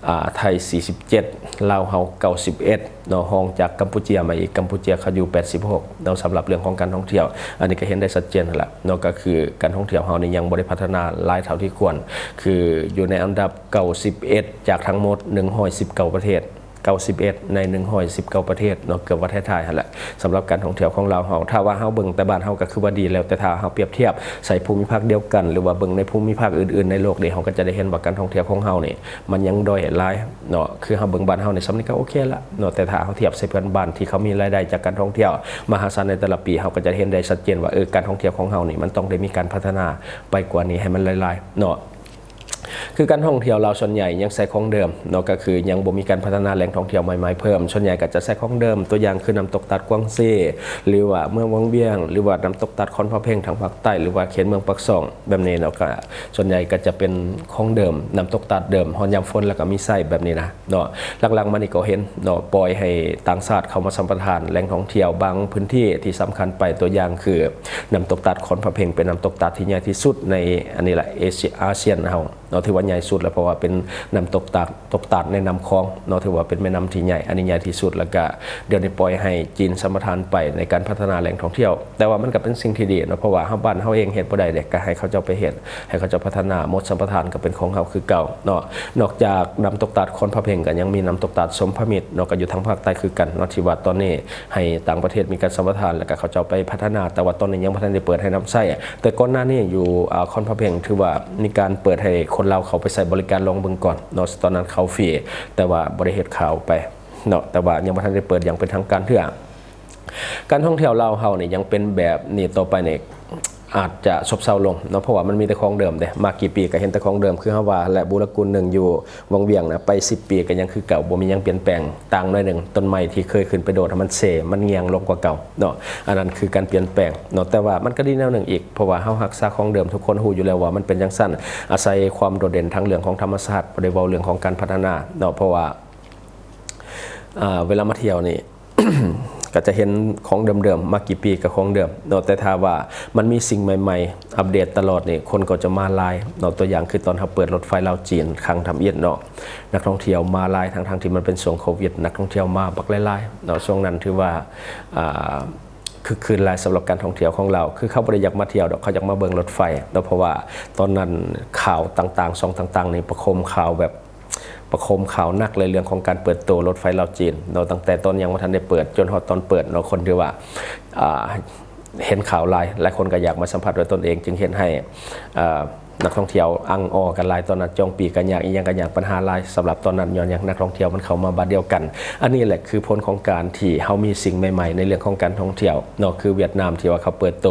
ອາ ໄທສີ່ສິບເຈັດ ລາວເຮົາເກົ້າສິບເອັດເນາະ ຮອງຈາກກຳປູເຈຍມາອີກ. ກຳປູເຈຍເຂົາຢູ່ແປດສິບຫົກເນາະ ສຳລັບເລື່ອງຂອງການທ່ອງທ່ຽວ. ອັນນີ້ກໍເຫັນໄດ້ຊັດເຈນຫັ້ນລະເນາະ ກໍຄືການທ່ອງທ່ຽວເຮົານີ້ຍັງບໍ່ໄດ້ພັດທະນາຫຼາຍເທົ່າທີ່ຄວນ. ຄືຢູ່ໃນອັນດັບເກົ້າສິບເອັດ ຈາກທັງໝົດໜຶ່ງຮ້ອຍສິບເກົ້າປະເທດ ເກົ້າສິບເອັດໃນໜຶ່ງຮ້ອຍສິບເກົ້າປະເທດເນາະ ເກືອບວ່າທ້າຍໆຫັ້ນແຫຼະ. ສຳລັບການທ່ອງທ່ຽວຂອງລາວເຮົາ ຖ້າວ່າເຮົາເບິ່ງແຕ່ບ້ານເຮົາກໍຄືວ່າດີແລ້ວ ແຕ່ຖ້າເຮົາປຽບທຽບໃສ່ພູມິພາກດຽວກັນ ຫຼືວ່າເບິ່ງໃນພູມິພາກອື່ນໆໃນໂລກເດ ເຮົາກໍຈະໄດ້ເຫັນວ່າການທ່ອງທ່ຽວຂອງເຮົານີ້ມັນຍັງດ້ອຍຫຼາຍເນາະ. ຄືເຮົາເບິ່ງບ້ານເຮົານີ້ ສ່ຳນີ້ກໍໂອເຄລະເນາະ ແຕ່ຖ້າເຮົາທຽບໃສ່ເພື່ອນບ້ານທີ່ເຂົາມີລາຍໄດ້ຈາກການທ່ອງທ່ຽວມະຫາສານໃນແຕ່ລະປີ ເຮົາກໍຈະເຫັນໄດ້ຊັດເຈນວ່າ ເອີ ການທ່ອງທ່ຽວຂອງເຮົານີ້ມັນຕ້ອງໄດ້ມີການພັດທະນາໄປກວ່ານີ້ໃຫ້ມັນຫຼາຍໆເນາະ. ຄືການທ່ອງທ່ຽວລາວສ່ວນໃຫຍ່ຍັງໃຊ້ຂອງເດີມເນາະ ກໍຄືຍັງບໍ່ມີການພັດທະນາແຫຼ່ງທ່ອງທ່ຽວໃໝ່ໆເພີ່ມ. ສ່ວນໃຫຍ່ກໍຈະໃຊ້ຂອງເດີມ ຕົວຢ່າງຄືນ້ຳຕົກຕາດກວາງເຊ ຫຼືວ່າເມືອງວັງວຽງ ຫຼືວ່ານ້ຳຕົກຕາດຄອນພະເພັງທາງພາກໃຕ້ ຫຼືວ່າເຂດເມືອງປາກຊ່ອງແບບນີ້ເນາະ. ກໍສ່ວນໃຫຍ່ກໍຈະເປັນຂອງເດີມ ນ້ຳຕົກຕາດເດີມ ຮອດຍາມຝົນແລ້ວກໍມີໃຊ້ແບບນີ້ນະເນາະ. ຫຼັງໆມານີ້ກໍເຫັນເນາະ ປ່ອຍໃຫ້ຕ່າງຊາດເຂົ້າມາສຳປະທານແຫຼ່ງທ່ອງທ່ຽວບາງພື້ນທີ່ທີ່ສຳຄັນໄປ ຕົວຢ່າງຄື ນ້ຳຕົກຕາດຄອນພະເພັງ ເປັນນ້ຳຕົກຕາດທີ່ໃຫຍ່ທີ່ສຸດໃນ ອັນນີ້ລະ ເອເຊຍ ອາຊຽນເຮົາເນາະ ຖືວ່າໃຫຍ່ສຸດແລ້ວ ເພາະວ່າເປັນນ້ຳຕົກຕາດ ຕົກຕາດໃນນ້ຳຂອງເນາະ ຖືວ່າເປັນແມ່ນ້ຳທີ່ໃຫຍ່ ອັນນີ້ໃຫຍ່ທີ່ສຸດ. ແລ້ວກະດຽວນີ້ປ່ອຍໃຫ້ຈີນສຳປະທານໄປໃນການພັດທະນາແຫຼ່ງທ່ອງທ່ຽວ ແຕ່ວ່າມັນກະເປັນສິ່ງທີ່ດີເນາະ ເພາະວ່າເຮົາ ບ້ານເຮົາເອງເຮັດບໍ່ໄດ້ເດ້ ກະໃຫ້ເຂົາເຈົ້າໄປເຮັດ ໃຫ້ເຂົາເຈົ້າພັດທະນາ ໝົດສຳປະທານກະເປັນຂອງເຮົາຄືເກົ່າເນາະ. ນອກຈາກນ້ຳຕົກຕາດຄອນພະເພັງ ກະຍັງມີນ້ຳຕົກຕາດສົມພະມິດເນາະ ກະຢູ່ທາງພາກໃຕ້ຄືກັນເນາະ ທີ່ວ່າຕອນນີ້ ໃຫ້ຕ່າງປະເທດມີການສຳປະທານ ແລ້ວກະເຂົາເຈົ້າໄປພັດທະນາ ແຕ່ວ່າຕອນນີ້ຍັງບໍ່ທັນໄດ້ເປີດໃຫ້ນຳໃຊ້. ແຕ່ກ່ອນໜ້ານີ້ຢູ່ ອາ ຄອນພະເພັງ ຖືວ່າມີການເປີດໃຫ້ຄົນລາວເຂົ້າໄປໃຊ້ບໍລິການລອງເບິ່ງກ່ອນເນາະ ຕອນນັ້ນເຂົ້າຟຣີ ແຕ່ວ່າບໍ່ໄດ້ເຮັດຂ່າວໄປເນາະ ແຕ່ວ່າຍັງບໍ່ທັນໄດ້ເປີດຢ່າງເປັນທາງການເທື່ອ. ການທ່ອງທ່ຽວລາວເຮົານີ້ຍັງເປັນແບບນີ້ຕໍ່ໄປນີ້ ອາດຈະຊົບເຊົາລົງເນາະ ເພາະວ່າມັນມີແຕ່ຂອງເດີມເດ້ ມາກີ່ປີກໍເຫັນແຕ່ຂອງເດີມ ຄືເຮົາວ່າແຫຼະ ບູລະກຸນໜຶ່ງຢູ່ວັງວຽງນະ ໄປສິບປີກໍຍັງຄືເກົ່າ ບໍ່ມີຫຍັງປ່ຽນແປງ. ຕ່າງໜ້ອຍໜຶ່ງ ຕົ້ນໄມ້ທີ່ເຄີຍຂຶ້ນໄປໂດດໃຫ້ມັນເຊ ມັນງ່ຽງລົງກວ່າເກົ່າເນາະ ອັນນັ້ນຄືການປ່ຽນແປງເນາະ. ແຕ່ວ່າມັນກໍດີແນວໜຶ່ງອີກ ເພາະວ່າເຮົາຮັກສາຂອງເດີມ ທຸກຄົນຮູ້ຢູ່ແລ້ວວ່າມັນເປັນຈັ່ງຊັ້ນ ອາໄສຄວາມໂດດເດັ່ນທາງເລື່ອງຂອງທຳມະຊາດ ບໍ່ໄດ້ເວົ້າເລື່ອງຂອງການພັດທະນາເນາະ ເພາະວ່າ ອາ ເວລາມາທ່ຽວນີ້ ກໍຈະເຫັນຂອງເດີມໆ ມາກີ່ປີກໍຂອງເດີມເນາະ. ແຕ່ຖ້າວ່າມັນມີສິ່ງໃໝ່ໆ ອັບເດດຕະຫຼອດນີ້ ຄົນກໍຈະມາຫຼາຍເນາະ. ຕົວຢ່າງຄືຕອນເຮົາເປີດລົດໄຟລາວຈີນຄັ້ງທຳອິດເນາະ ນັກທ່ອງທ່ຽວມາຫຼາຍ ທັງໆທີ່ມັນເປັນຊ່ວງໂຄວິດ ນັກທ່ອງທ່ຽວມາບັກຫຼາຍໆເນາະ. ຊ່ວງນັ້ນຖືວ່າ ອ່າ ຄຶກຄື້ນຫຼາຍສຳລັບການທ່ອງທ່ຽວຂອງລາວ ຄືເຂົາບໍ່ໄດ້ຢາກມາທ່ຽວດອກ ເຂົາຢາກມາເບິ່ງລົດໄຟເນາະ. ເພາະວ່າຕອນນັ້ນຂ່າວຕ່າງໆ ຊ່ອງຕ່າງໆນີ້ປະໂຄມຂ່າວແບບ ປະໂຄມຂ່າວໜັກເລີຍ ເລື່ອງຂອງການເປີດໂຕລົດໄຟລາວຈີນເນາະ. ຕັ້ງແຕ່ຕອນຍັງບໍ່ທັນໄດ້ເປີດ ຈົນຮອດຕອນເປີດເນາະ ຄົນທີ່ວ່າ ອ່າ ເຫັນຂ່າວຫຼາຍ ຫຼາຍຄົນກໍຢາກມາສຳຜັດດ້ວຍຕົນເອງ ຈຶ່ງເຮັດໃຫ້ ເອີ ນັກທ່ອງທ່ຽວອັ່ງອໍກັນຫຼາຍ. ຕອນນັ້ນຈອງປີ້ກໍຍາກ ອີ່ຫຍັງກໍຍາກ ບັນຫາຫຼາຍສຳລັບຕອນນັ້ນ. ຍ້ອນຫຍັງ? ນັກທ່ອງທ່ຽວມັນເຂົ້າມາບາດດຽວກັນ. ອັນນີ້ແຫຼະຄືຜົນຂອງການທີ່ເຮົາມີສິ່ງໃໝ່ໆໃນເລື່ອງຂອງການທ່ອງທ່ຽວເນາະ ຄືຫວຽດນາມທີ່ວ່າເຂົາເປີດໂຕ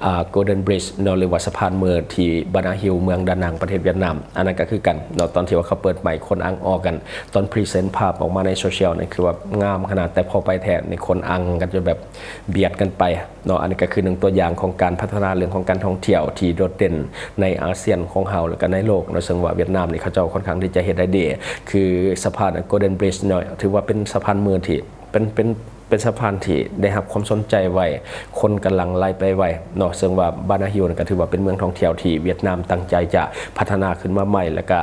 ອ່າ Golden Bridge ເນາະ ຫຼືວ່າສະພານມືທີ່ບານາຮິວ ເມືອງດານັງ ປະເທດຫວຽດນາມ. ອັນນັ້ນກໍຄືກັນເນາະ ຕອນທີ່ວ່າເຂົາເປີດໃໝ່ ຄົນອັ່ງອໍກັນ ຕອນພຣີເຊັນພາບອອກມາໃນໂຊຊຽວນີ້ ຄືວ່າງາມຂະໜາດ ແຕ່ພໍໄປແທ້ນີ້ຄົນອັ່ງກັນຈົນແບບບຽດກັນໄປເນາະ. ອັນນີ້ກໍຄືໜຶ່ງຕົວຢ່າງຂອງການພັດທະນາເລື່ອງຂອງການທ່ອງທ່ຽວທີ່ໂດດເດັ່ນໃນອາຊຽນຂອງເຮົາ ແລ້ວກໍໃນໂລກເນາະ. ເຊິ່ງວ່າຫວຽດນາມນີ້ເຂົາເຈົ້າຄ່ອນຂ້າງທີ່ຈະເຮັດໄດ້ດີ ຄືສະພານ Golden Bridge ເນາະ ຖືວ່າເປັນສະພານມືທີ່ ເປັນ ເປັນ ເປັນສະພານທີ່ໄດ້ຮັບຄວາມສົນໃຈໄວ ຄົນກຳລັງໄຫຼໄປໄວເນາະ. ເຊິ່ງວ່າບານາຮິວນັ້ນກໍຖືວ່າເປັນເມືອງທ່ອງທ່ຽວທີ່ຫວຽດນາມຕັ້ງໃຈຈະພັດທະນາຂຶ້ນມາໃໝ່ ແລ້ວກໍ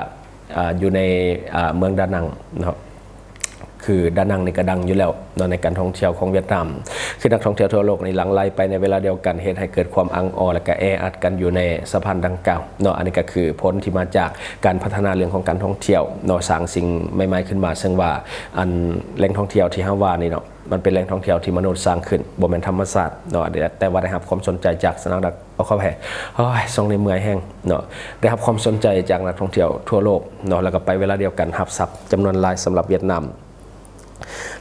ອ່າ ຢູ່ໃນ ອ່າ ເມືອງດານັງເນາະ ຄືດານັງນີ້ກໍດັງຢູ່ແລ້ວເນາະ ໃນການທ່ອງທ່ຽວຂອງຫວຽດນາມ. ຄືນັກທ່ອງທ່ຽວທົ່ວໂລກນີ້ຫຼັ່ງໄຫຼໄປໃນເວລາດຽວກັນ ເຮັດໃຫ້ເກີດຄວາມອັ່ງອໍ ແລ້ວກໍແອອັດກັນຢູ່ໃນສະພານດັ່ງກ່າວເນາະ. ອັນນີ້ກໍຄືຜົນທີ່ມາຈາກການພັດທະນາເລື່ອງຂອງການທ່ອງທ່ຽວເນາະ ສ້າງສິ່ງໃໝ່ໆຂຶ້ນມາ. ເຊິ່ງວ່າອັນແຫຼ່ງທ່ອງທ່ຽວທີ່ເຮົາວ່ານີ້ເນາະ ມັນເປັນແຫຼ່ງທ່ອງທ່ຽວທີ່ມະນຸດສ້າງຂຶ້ນ ບໍ່ແມ່ນທຳມະຊາດເນາະ ແຕ່ວ່າໄດ້ຮັບຄວາມສົນໃຈຈາກສະໜັກ ຂໍອະໄພ ໂອ້ຍ ຊ່ວງນີ້ເມື່ອຍແຮງເນາະ ໄດ້ຮັບຄວາມສົນໃຈຈາກນັກທ່ອງທ່ຽວທົ່ວໂລກເນາະ ແລ້ວກໍໄປເວລາດຽວກັນຮັບຊັບຈຳນວນຫຼາຍສຳລັບຫວຽດນາມ.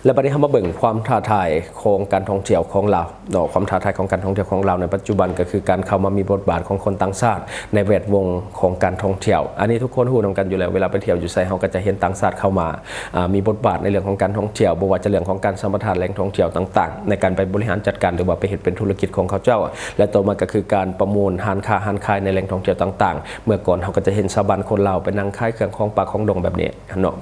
ແລ້ວບັດນີ້ເຮົາມາເບິ່ງຄວາມທ້າທາຍຂອງການທ່ອງທ່ຽວຂອງລາວເນາະ. ຄວາມທ້າທາຍຂອງການທ່ອງທ່ຽວຂອງລາວໃນປັດຈຸບັນ ກໍຄືການເຂົ້າມາມີບົດບາດຂອງຄົນຕ່າງຊາດໃນແວດວົງຂອງການທ່ອງທ່ຽວ. ອັນນີ້ທຸກຄົນຮູ້ນຳກັນຢູ່ແລ້ວ ເວລາໄປທ່ຽວຢູ່ໃສ ເຮົາກໍຈະເຫັນຕ່າງຊາດເຂົ້າມາ ອ່າ ມີບົດບາດໃນເລື່ອງຂອງການທ່ອງທ່ຽວ ບໍ່ວ່າຈະເລື່ອງຂອງການສຳປະທານແຫຼ່ງທ່ອງທ່ຽວຕ່າງໆ ໃນການໄປບໍລິຫານຈັດການ ຫຼືວ່າໄປເຮັດເປັນທຸລະກິດຂອງເຂົາເຈົ້າ. ແລະ ຕໍ່ມາກໍຄືການປະມູນຮ້ານຄ້າຮ້ານຂາຍໃນແຫຼ່ງທ່ອງທ່ຽວຕ່າງໆ. ເມື່ອກ່ອນເຮົາກໍຈະເຫັນຊາວບ້ານຄົນລາວໄປນັ່ງຂາຍເຄື່ອງຂອງປ່າຂອງດົງແບບນີ້ເນາະ.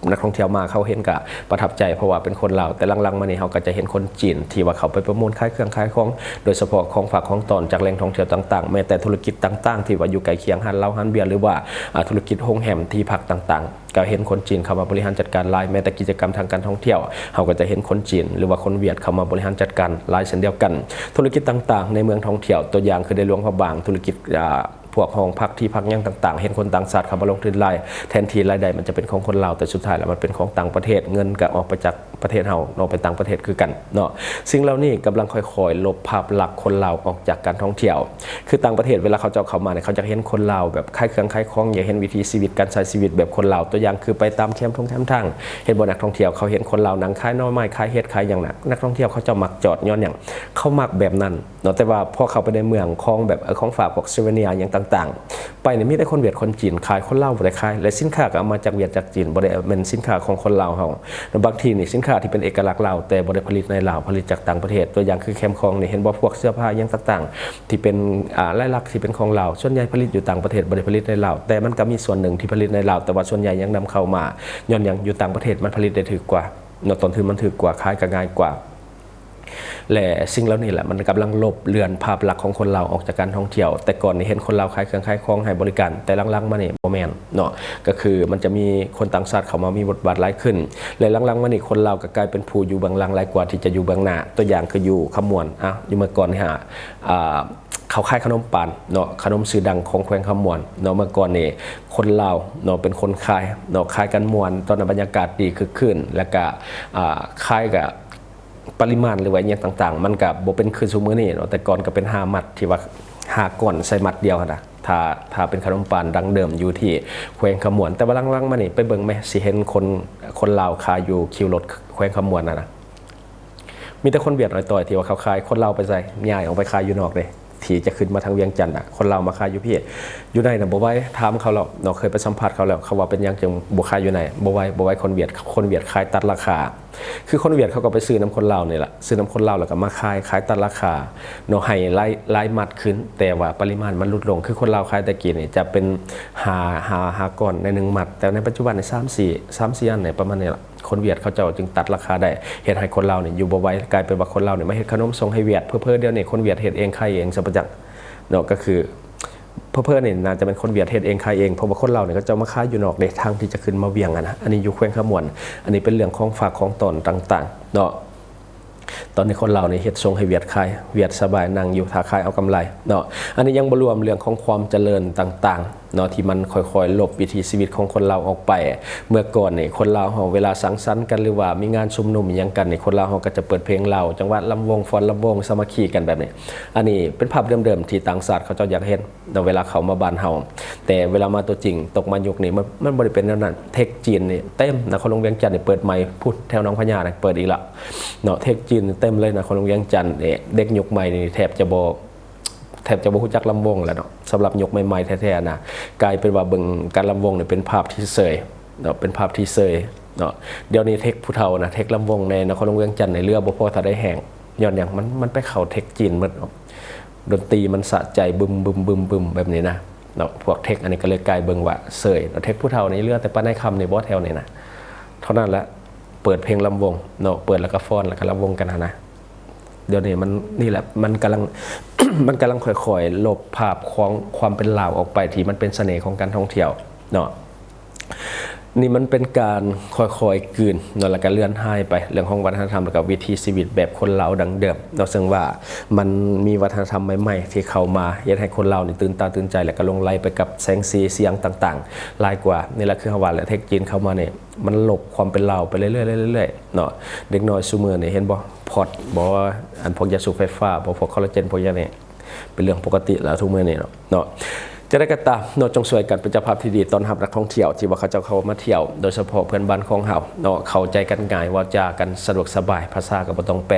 ນັກທ່ອງທ່ຽວມາເຂົາເຫັນກໍປະທັບໃຈ ເພາະວ່າເປັນຄົນລາວ. ແຕ່ຫຼັງໆມານີ້ເຮົາກໍຈະເຫັນຄົນຈີນທີ່ວ່າເຂົາໄປປະມູນຂາຍເຄື່ອງຂາຍຂອງ ໂດຍສະເພາະຂອງຝາກຂອງຕ້ອນຈາກແຫຼ່ງທ່ອງທ່ຽວຕ່າງໆ ແມ້ແຕ່ທຸລະກິດຕ່າງໆ ທີ່ວ່າຢູ່ໃກ້ຄຽງ ຮ້ານເຫຼົ້າຮ້ານເບຍ ຫຼືວ່າ ອ່າ ທຸລະກິດໂຮງແຮມທີ່ພັກຕ່າງໆ ກໍເຫັນຄົນຈີນເຂົ້າມາບໍລິຫານຈັດການຫຼາຍ. ແມ້ແຕ່ກິດຈະກຳທາງການທ່ອງທ່ຽວ ເຮົາກໍຈະເຫັນຄົນຈີນ ຫຼືວ່າຄົນຫວຽດເຂົ້າມາບໍລິຫານຈັດການຫຼາຍເຊັ່ນດຽວກັນ. ທຸລະກິດຕ່າງໆໃນເມືອງທ່ອງທ່ຽວ ຕົວຢ່າງຄືໃນຫຼວງພະບາງ ທຸລະກິດ ອ່າ ພວກຫ້ອງພັກທີ່ພັກຫຍັງຕ່າງໆ ເຫັນຄົນຕ່າງຊາດເຂົ້າມາລົງທຶນຫຼາຍ ແທນທີ່ລາຍໄດ້ມັນຈະເປັນຂອງຄົນລາວ ແຕ່ສຸດທ້າຍແລ້ວມັນເປັນຂອງຕ່າງປະເທດ ເງິນກໍອອກໄປຈາກປະເທດເຮົາເນາະ ໄປຕ່າງປະເທດຄືກັນເນາະ. ສິ່ງເຫຼົ່ານີ້ກຳລັງຄ່ອຍໆລົບພາບລັກຄົນລາວອອກຈາກການທ່ອງທ່ຽວ. ຄືຕ່າງປະເທດເວລາເຂົາເຈົ້າເຂົ້າມານີ້ ເຂົາຢາກເຫັນຄົນລາວແບບຂາຍເຄື່ອງຂາຍຂອງ ຢາກເຫັນວິຖີຊີວິດ ການໃຊ້ຊີວິດແບບຄົນລາວ. ຕົວຢ່າງຄືໄປຕາມແຄມທົ່ງແຄມທາງ ເຫັນບໍ່ ນັກທ່ອງທ່ຽວເຂົາເຫັນຄົນລາວນັ່ງຂາຍໜໍ່ໄມ້ ຂາຍເຫັດ ຂາຍຫຍັງນະ ນັກທ່ອງທ່ຽວເຂົາເຈົ້າມັກຈອດ ຍ້ອນຫຍັງ? ເຂົາມັກແບບນັ້ນເນາະ. ແຕ່ວ່າພໍເຂົ້າໄປໃນເມືອງຂອງແບບ ເອີ ຂອງຝາກ ພວກ souvenir ຫຍັງຕ່າງໆ ໄປນີ້ມີແຕ່ຄົນຫວຽດຄົນຈີນຂາຍ ຄົນລາວບໍ່ໄດ້ຂາຍ ແລະ ສິນຄ້າກໍເອົາມາຈາກຫວຽດຈາກຈີນ ບໍ່ໄດ້ແມ່ນສິນຄ້າຂອງຄົນລາວເຮົາ. ບາງທີນີ້ສິນຄ້າທີ່ເປັນເອກະລັກລາວ ແຕ່ບໍ່ໄດ້ຜະລິດໃນລາວ ຜະລິດຈາກຕ່າງປະເທດ. ຕົວຢ່າງຄືແຄມຂອງນີ້ ເຫັນບໍ່ ພວກເສື້ອຜ້າຫຍັງຕ່າງໆ ທີ່ເປັນ ອ່າ ລາຍລັກທີ່ເປັນຂອງລາວ ສ່ວນໃຫຍ່ຜະລິດຢູ່ຕ່າງປະເທດ ບໍ່ໄດ້ຜະລິດໃນລາວ ແຕ່ມັນກໍມີສ່ວນໜຶ່ງທີ່ຜະລິດໃນລາວ ແຕ່ວ່າສ່ວນໃຫຍ່ຍັງນຳເຂົ້າມາ. ຍ້ອນຫຍັງ? ຢູ່ຕ່າງປະເທດມັນຜະລິດໄດ້ຖືກກວ່າເນາະ ຕົ້ນທຶນມັນຖືກກວ່າ ຂາຍກໍງ່າຍກວ່າ. ແລະ ສິ່ງເຫຼົ່ານີ້ແຫຼະ ມັນກຳລັງລົບເລືອນພາບລັກຂອງຄົນລາວອອກຈາກການທ່ອງທ່ຽວ. ແຕ່ກ່ອນນີ້ເຫັນຄົນລາວຂາຍເຄື່ອງຂາຍຂອງ ໃຫ້ບໍລິການ ແຕ່ຫຼັງໆມານີ້ບໍ່ແມ່ນເນາະ ກໍຄືມັນຈະມີຄົນຕ່າງຊາດເຂົ້າມາມີບົດບາດຫຼາຍຂຶ້ນ ແລະ ຫຼັງໆມານີ້ຄົນລາວກໍກາຍເປັນຜູ້ຢູ່ເບື້ອງຫຼັງຫຼາຍກວ່າທີ່ຈະຢູ່ເບື້ອງໜ້າ. ຕົວຢ່າງຄືຢູ່ຄຳມ່ວນ ອ່າ ຢູ່ເມື່ອກ່ອນນີ້ຫາ ອ່າ ເຂົາຂາຍຂະໜົມປານເນາະ ຂະໜົມຊື່ດັງຂອງແຂວງຄຳມ່ວນເນາະ. ເມື່ອກ່ອນນີ້ຄົນລາວເນາະ ເປັນຄົນຂາຍເນາະ ຂາຍກັນມ່ວນ ຕອນນັ້ນບັນຍາກາດດີຄຶກຄື້ນ ແລ້ວກະ ອ່າ ຂາຍກະ ປະລິມານ ຫຼືວ່າອີ່ຫຍັງຕ່າງໆ ມັນກະບໍ່ເປັນຄືຊຸມື້ນີ້ເນາະ. ແຕ່ກ່ອນກະເປັນຫ້າມັດ ທີ່ວ່າຫ້າກ້ອນໃສ່ມັດດຽວຫັ້ນນະ ຖ້າ ຖ້າເປັນຂະໜົມປານດັ້ງເດີມຢູ່ທີ່ແຂວງຄຳມ່ວນ. ແຕ່ວ່າຫຼັງໆມານີ້ໄປເບິ່ງແມ ຊິເຫັນຄົນ ຄົນລາວຂາຍຢູ່ຄິວລົດແຂວງຄຳມ່ວນຫັ້ນນະ ມີແຕ່ຄົນຫວຽດອອຍຕ່ອຍທີ່ວ່າເຂົາຂາຍ. ຄົນລາວໄປໃສ? ຍ້າຍອອກໄປຂາຍຢູ່ນອກເດ້ ທີ່ຈະຂຶ້ນມາທາງວຽງຈັນນະ ຄົນລາວມາຂາຍຢູ່ພີ້. ຢູ່ໃນນະບໍ່ໄຫວ ຖາມເຂົາແລ້ວເນາະ ເຄີຍໄປສຳພາດເຂົາແລ້ວ ເຂົາວ່າເປັນຫຍັງຈຶ່ງບໍ່ຂາຍຢູ່ໃນ? ບໍ່ໄຫວ ບໍ່ໄຫວຄົນຫວຽດ ຄົນຫວຽດຂາຍຕັດລາຄາ. ຄືຄົນຫວຽດເຂົາກໍໄປຊື້ນຳຄົນລາວນີ້ລະ ຊື້ນຳຄົນລາວແລ້ວກໍມາຂາຍ ຂາຍຕັດລາຄາເນາະ ໃຫ້ຫຼາຍ ຫຼາຍມັດຂຶ້ນ ແຕ່ວ່າປະລິມານມັນຫຼຸດລົງ. ຄືຄົນລາວຂາຍແຕ່ກີ້ນີ້ຈະເປັນຫ້າ ຫ້າ ຫ້າກ້ອນໃນໜຶ່ງມັດ ແຕ່ໃນປັດຈຸບັນນີ້ສາມສີ່ ສາມສີ່ອັນນີ້ ປະມານນີ້ລະ. ຄົນຫວຽດເຂົາເຈົ້າຈຶ່ງຕັດລາຄາໄດ້ ເຮັດໃຫ້ຄົນລາວນີ້ຢູ່ບໍ່ໄຫວ ກາຍເປັນວ່າຄົນລາວນີ້ມາເຮັດຂະໜົມສົ່ງໃຫ້ຫວຽດ. ເຜີໆດຽວນີ້ຄົນຫວຽດເຮັດເອງຂາຍເອງຊະປະຈັກເນາະ ກໍຄື ເຜີໆນີ້ໜ້າຈະເປັນຄົນຫວຽດເຮັດເອງຂາຍເອງ ເພາະວ່າຄົນລາວນີ້ເຂົາເຈົ້າມາຂາຍຢູ່ນອກເດ້ ທາງທີ່ຈະຂຶ້ນມາວຽງຫັ້ນນະ. ອັນນີ້ຢູ່ແຂວງຄຳມ່ວນ ອັນນີ້ເປັນເລື່ອງຂອງຝາກຂອງຕ້ອນຕ່າງໆເນາະ. ຕອນນີ້ຄົນລາວນີ້ເຮັດສົ່ງໃຫ້ຫວຽດຂາຍ ຫວຽດສະບາຍນັ່ງຢູ່ຖ້າຂາຍເອົາກຳໄລເນາະ. ອັນນີ້ຍັງບໍ່ລວມເລື່ອງຂອງຄວາມຈະເລີນຕ່າງໆເນາະ ທີ່ມັນຄ່ອຍໆລົບວິຖີຊີວິດຂອງຄົນລາວອອກໄປ. ເມື່ອກ່ອນນີ້ຄົນລາວເຮົາເວລາສັງສັນກັນ ຫຼືວ່າມີງານຊຸມນຸມອີ່ຫຍັງກັນນີ້ ຄົນລາວເຮົາກໍຈະເປີດເພງລາວ ຈັງຫວະລຳວົງ ຟ້ອນລຳວົງ ສາມັກຄີກັນແບບນີ້. ອັນນີ້ເປັນພາບເດີມໆທີ່ຕ່າງຊາດເຂົາເຈົ້າຢາກເຫັນ ເນາະ ເວລາເຂົ້າມາບ້ານເຮົາ. ແຕ່ເວລາມາຕົວຈິງ ຕົກມາຍຸກນີ້ ມັນ ມັນບໍ່ໄດ້ເປັນແນວນັ້ນ. ເທັກຈີນນີ້ເຕັມ ນະຄອນຫຼວງວຽງຈັນນີ້ເປີດໃໝ່ພຸ້ນ ແຖວໜອງພະຍານະ ເປີດອີກລະເນາະ. ເທັກຈີນເຕັມເລີຍ ນະຄອນຫຼວງວຽງຈັນນີ້. ເດັກຍຸກໃໝ່ນີ້ແທບຈະບໍ່ ແທບຈະບໍ່ຮູ້ຈັກລຳວົງແລ້ວເນາະ ສຳລັບຍຸກໃໝ່ໆແທ້ໆນະ. ກາຍເປັນວ່າເບິ່ງການລຳວົງນີ້ເປັນພາບທີ່ເຊີຍເນາະ ເປັນພາບທີ່ເຊີຍເນາະ. ດຽວນີ້ເທັກຜູ້ເຖົ້ານະ ເທັກລຳວົງໃນນະຄອນຫຼວງວຽງຈັນນີ້ເຫຼືອບໍ່ພໍເທົ່າໃດແຮງ. ຍ້ອນຫຍັງ? ມັນ ມັນໄປເຂົ້າເທັກຈີນໝົດເນາະ. ດົນຕີມັນສະໃຈບຶມໆໆໆແບບນີ້ນະເນາະ. ພວກເທັກອັນນີ້ກໍເລີຍກາຍເບິ່ງວ່າເຊີຍເນາະ. ເທັກຜູ້ເຖົ້ານີ້ເຫຼືອແຕ່ປານາຍຄຳນີ້ບໍ່ແຖວນີ້ນະ ເທົ່ານັ້ນແຫຼະ ເປີດເພງລຳວົງເນາະ ເປີດແລ້ວກໍຟ້ອນ ແລ້ວກໍລຳວົງກັນຫັ້ນນະ. ດຽວນີ້ມັນ ນີ້ແຫຼະ ມັນກຳລັງ ມັນກຳລັງຄ່ອຍໆລົບພາບຂອງຄວາມເປັນລາວອອກໄປ ທີ່ມັນເປັນສະເໜ່ຂອງການທ່ອງທ່ຽວເນາະ. ນີ້ມັນເປັນການຄ່ອຍໆກືນເນາະ ແລ້ວກໍເລືອນຫາຍໄປ ເລື່ອງຂອງວັດທະນະທຳ ແລ້ວກໍວິຖີຊີວິດແບບຄົນລາວດັ້ງເດີມເນາະ. ເຊິ່ງວ່າມັນມີວັດທະນະທຳໃໝ່ໆທີ່ເຂົ້າມາ ເຮັດໃຫ້ຄົນລາວນີ້ຕື່ນຕາຕື່ນໃຈ ແລ້ວກໍຫຼົງໄຫຼໄປກັບແສງສີສຽງຕ່າງໆຫຼາຍກວ່າ. ນີ້ແຫຼະ ຄືເຮົາວ່າແຫຼະ ເທັກຈີນເຂົ້າມານີ້ ມັນລົບຄວາມເປັນລາວໄປເລື້ອຍໆ ເລື້ອຍໆເນາະ. ເດັກນ້ອຍຊຸມື້ນີ້ເຫັນບໍ່ ພອດບໍ່ ອັນພວກຢາສູບໄຟຟ້າບໍ່ ພວກຄໍລາເຈນ ພວກຫຍັງນີ້ ເປັນເລື່ອງປົກກະຕິແລ້ວທຸກມື້ນີ້ເນາະ ເນາະ. ຈັ່ງໃດກໍຕາມເນາະ ຈົ່ງຊ່ວຍກັນເປັນເຈົ້າພາບທີ່ດີຕ້ອນຮັບນັກທ່ອງທ່ຽວທີ່ວ່າເຂົາເຈົ້າເຂົ້າມາທ່ຽວ ໂດຍສະເພາະເພື່ອນບ້ານຂອງເຮົາເນາະ. ເຂົ້າໃຈກັນງ່າຍ ເວົ້າຈາກັນສະດວກສະບາຍ ພາສາກໍບໍ່ຕ້ອງແປ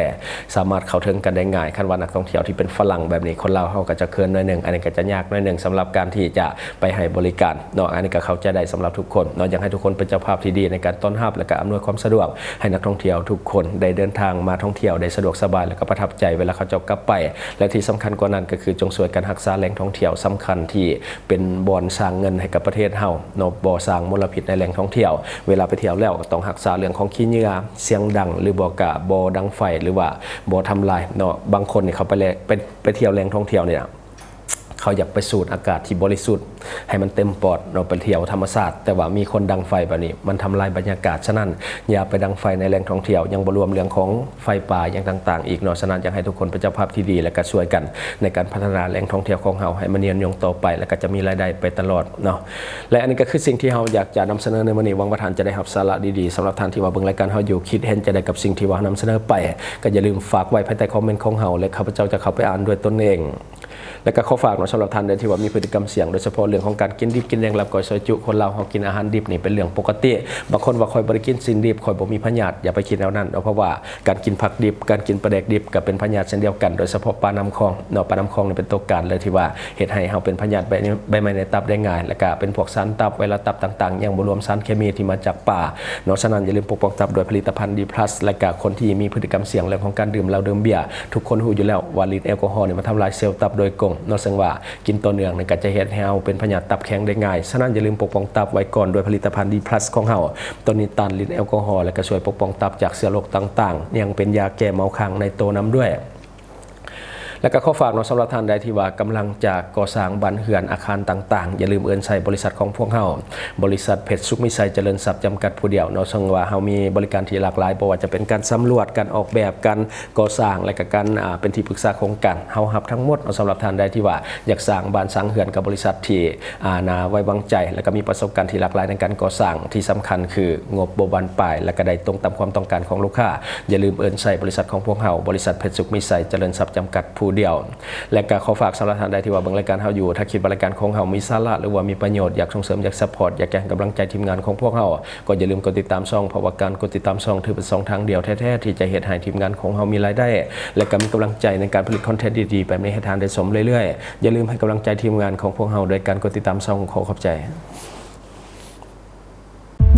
ສາມາດເຂົ້າເຖິງກັນໄດ້ງ່າຍ. ຄັນວ່ານັກທ່ອງທ່ຽວທີ່ເປັນຝຣັ່ງແບບນີ້ ຄົນລາວເຮົາກໍຈະເຂີນໜ້ອຍໜຶ່ງ ອັນນີ້ກໍຈະຍາກໜ້ອຍໜຶ່ງສຳລັບການທີ່ຈະໄປໃຫ້ບໍລິການເນາະ. ອັນນີ້ກໍເຂົ້າໃຈໄດ້ສຳລັບທຸກຄົນເນາະ. ຢາກໃຫ້ທຸກຄົນເປັນເຈົ້າພາບທີ່ດີໃນການຕ້ອນຮັບ ແລະ ກໍອຳນວຍຄວາມສະດວກໃຫ້ນັກທ່ອງທ່ຽວທຸກຄົນໄດ້ເດີນທາງມາທ່ອງທ່ຽວໄດ້ສະດວກສະບາຍ ແລະ ກໍປະທັບໃຈເວລາເຂົາເຈົ້າກັບໄປ. ແລະ ທີ່ສຳຄັນກວ່ານັ້ນກໍຄືຈົ່ງຊ່ວຍກັນຮັກສາແຫຼ່ງທ່ອງທ່ຽວສຳຄັນທີ່ເປັນບ່ອນສ້າງເງິນໃຫ້ກັບປະເທດເຮົາເນາະ ບໍ່ສ້າງມົນລະພິດໃນແຫຼ່ງທ່ອງທ່ຽວ. ເວລາໄປທ່ຽວແລ້ວກໍຕ້ອງຮັກສາເລື່ອງຂອງຂີ້ເຫຍື້ອ ສຽງດັງ ຫຼືບໍ່ກໍບໍ່ດັງໄຟ ຫຼືວ່າບໍ່ທຳລາຍເນາະ. ບາງຄົນນີ້ເຂົາໄປແລະ ໄປ ໄປທ່ຽວແຫຼ່ງທ່ອງທ່ຽວນີ້ນະ ເຂົາຢາກໄປສູດອາກາດທີ່ບໍລິສຸດໃຫ້ມັນເຕັມປອດເນາະ ໄປທ່ຽວທຳມະຊາດ ແຕ່ວ່າມີຄົນດັງໄຟແບບນີ້ ມັນທຳລາຍບັນຍາກາດ. ສະນັ້ນ ຢ່າໄປດັງໄຟໃນແຫຼ່ງທ່ອງທ່ຽວ ຍັງບໍ່ລວມເລື່ອງຂອງໄຟປ່າຫຍັງຕ່າງໆອີກເນາະ. ສະນັ້ນ ຢາກໃຫ້ທຸກຄົນເປັນເຈົ້າພາບທີ່ດີ ແລະ ກໍຊ່ວຍກັນໃນການພັດທະນາແຫຼ່ງທ່ອງທ່ຽວຂອງເຮົາໃຫ້ມັນຍືນຍົງຕໍ່ໄປ ແລະ ກໍຈະມີລາຍໄດ້ໄປຕະຫຼອດເນາະ. ແລະ ອັນນີ້ກໍຄືສິ່ງທີ່ເຮົາຢາກຈະນຳສະເໜີໃນມື້ນີ້. ຫວັງວ່າທ່ານຈະໄດ້ຮັບສາລະດີໆ. ສຳລັບທ່ານທີ່ວ່າເບິ່ງລາຍການເຮົາຢູ່ ຄິດເຫັນຈັ່ງໃດກັບສິ່ງທີ່ວ່າເຮົານຳສະເໜີໄປ ກໍຢ່າລືມຝາກໄວ້ພາຍໃຕ້ຄອມເມັນຂອງເຮົາ ແລະ ຂ້າພະເຈົ້າຈະເຂົ້າໄປອ່ານດ້ວຍຕົນເອງ. ແລະ ກໍຂໍຝາກເນາະ ສຳລັບທ່ານໃດທີ່ວ່າມີພຶດຕິກຳສ່ຽງ ໂດຍສະເພາະເລື່ອງຂອງການກິນດິບ ກິນແດງ ລາບກ້ອຍ ຊອຍຈຸ ຄົນລາວເຮົາກິນອາຫານດິບນີ້ເປັນເລື່ອງປົກກະຕິ. ບາງຄົນວ່າ ຂ້ອຍບໍ່ໄດ້ກິນສິ່ງດິບ ຂ້ອຍບໍ່ມີພະຍາດ. ຢ່າໄປຄິດແນວນັ້ນເນາະ ເພາະວ່າການກິນຜັກດິບ ການກິນປາແດກດິບກໍເປັນພະຍາດເຊັ່ນດຽວກັນ ໂດຍສະເພາະປານ້ຳຂອງເນາະ. ປານ້ຳຂອງນີ້ເປັນຕົວການເລີຍທີ່ວ່າເຮັດໃຫ້ເຮົາເປັນພະຍາດໃບ ໃບໄມ້ໃນຕັບໄດ້ງ່າຍ ແລະ ກໍເປັນພວກສານຕັບ ໄວຣັສຕັບຕ່າງໆ ຍັງບໍ່ລວມສານເຄມີທີ່ມາຈາກປາເນາະ. ສະນັ້ນ ຢ່າລືມປົກປ້ອງຕັບດ້ວຍຜະລິດຕະພັນ ດີພລັສ ແລະ ກໍຄົນທີ່ມີພຶດຕິກຳສ່ຽງເລື່ອງຂອງການດື່ມເຫຼົ້າດື່ມເບຍ. ທຸກຄົນຮູ້ຢູ່ແລ້ວວ່າລິດແອລກໍຮໍນີ້ມັນທຳລາຍເຊວຕັບໂດຍກົງເນາະ ເຊິ່ງວ່າກິນຕໍ່ເນື່ອງນີ້ກໍຈະເຮັດໃຫ້ເຮົາເປັນພະຍາດຕັບແຂງໄດ້ງ່າຍ. ສະນັ້ນ ຢ່າລືມປົກປ້ອງຕັບໄວ້ກ່ອນດ້ວຍຜະລິດຕະພັນ ດີພລັສ ຂອງເຮົາ. ໂຕນີ້ຕ້ານລິດແອລກໍຮໍ ແລະ ກໍຊ່ວຍປົກປ້ອງຕັບຈາກເຊື້ອໂລກຕ່າງໆ ຍັງເປັນຢາແກ້ເມົາຄ້າງໃນໂຕນຳດ້ວຍ. ແລະ ກໍຂໍຝາກເນາະ ສຳລັບທ່ານໃດທີ່ວ່າກຳລັງຈະກໍ່ສ້າງບ້ານເຮືອນອາຄານຕ່າງໆ ຢ່າລືມເອີ້ນໃຊ້ບໍລິສັດຂອງພວກເຮົາ ບໍລິສັດເພັດສຸກມີໄຊຈະເລີນຊັບຈຳກັດຜູ້ດຽວເນາະ. ເຊິ່ງວ່າເຮົາມີບໍລິການທີ່ຫຼາກຫຼາຍ ບໍ່ວ່າຈະເປັນການສຳຫຼວດ, ການອອກແບບ, ການກໍ່ສ້າງ ແລະ ກະການ ອ່າ ເປັນທີ່ປຶກສາໂຄງການ. ເຮົາຮັບທັງໝົດເນາະ. ສຳລັບທ່ານໃດທີ່ວ່າຢາກສ້າງບ້ານສ້າງເຮືອນກັບບໍລິສັດທີ່ ອ່າ ໜ້າໄວ້ວາງໃຈ ແລະ ກໍມີປະສົບການທີ່ຫຼາກຫຼາຍໃນການກໍ່ສ້າງ, ທີ່ສຳຄັນຄືງົບບໍ່ບານປາຍ ແລະ ກໍໄດ້ຕົງຕາມຄວາມຕ້ອງການຂອງລູກຄ້າ. ຢ່າລືມເອີ້ນໃຊ້ບໍລິສັດຂອງພວກເຮົາ ບໍລິສັດເພັດສຸກມີໄຊຈະເລີນຊັບຈຳກັດຜູ້ດຽວ. ແລະ ກໍຂໍຝາກສຳລັບທ່ານໃດທີ່ວ່າເບິ່ງລາຍການເຮົາຢູ່, ຖ້າຄິດວ່າລາຍການຂອງເຮົາມີສາລະ ຫຼືວ່າມີປະໂຫຍດ, ຢາກສົ່ງເສີມ, ຢາກຊັບພອດ, ຢາກຈະໃຫ້ກຳລັງໃຈທີມງານຂອງພວກເຮົາ, ກໍຢ່າລືມກົດຕິດຕາມຊ່ອງ, ເພາະວ່າການກົດຕິດຕາມຊ່ອງຖືເປັນຊ່ອງທາງດຽວແທ້ໆ ທີ່ຈະເຮັດໃຫ້ທີມງານຂອງເຮົາມີລາຍໄດ້ ແລະ ກໍມີກຳລັງໃຈໃນການຜະລິດຄອນເທັນດີໆແບບນີ້ໃຫ້ທ່ານໄດ້ຊົມເລື້ອຍໆ. ຢ່າລືມໃຫ້ກຳລັງໃຈທີມງານຂອງພວກເຮົາໂດຍການກົດຕິດຕາມຊ່ອງ. ຂໍຂອບໃຈ.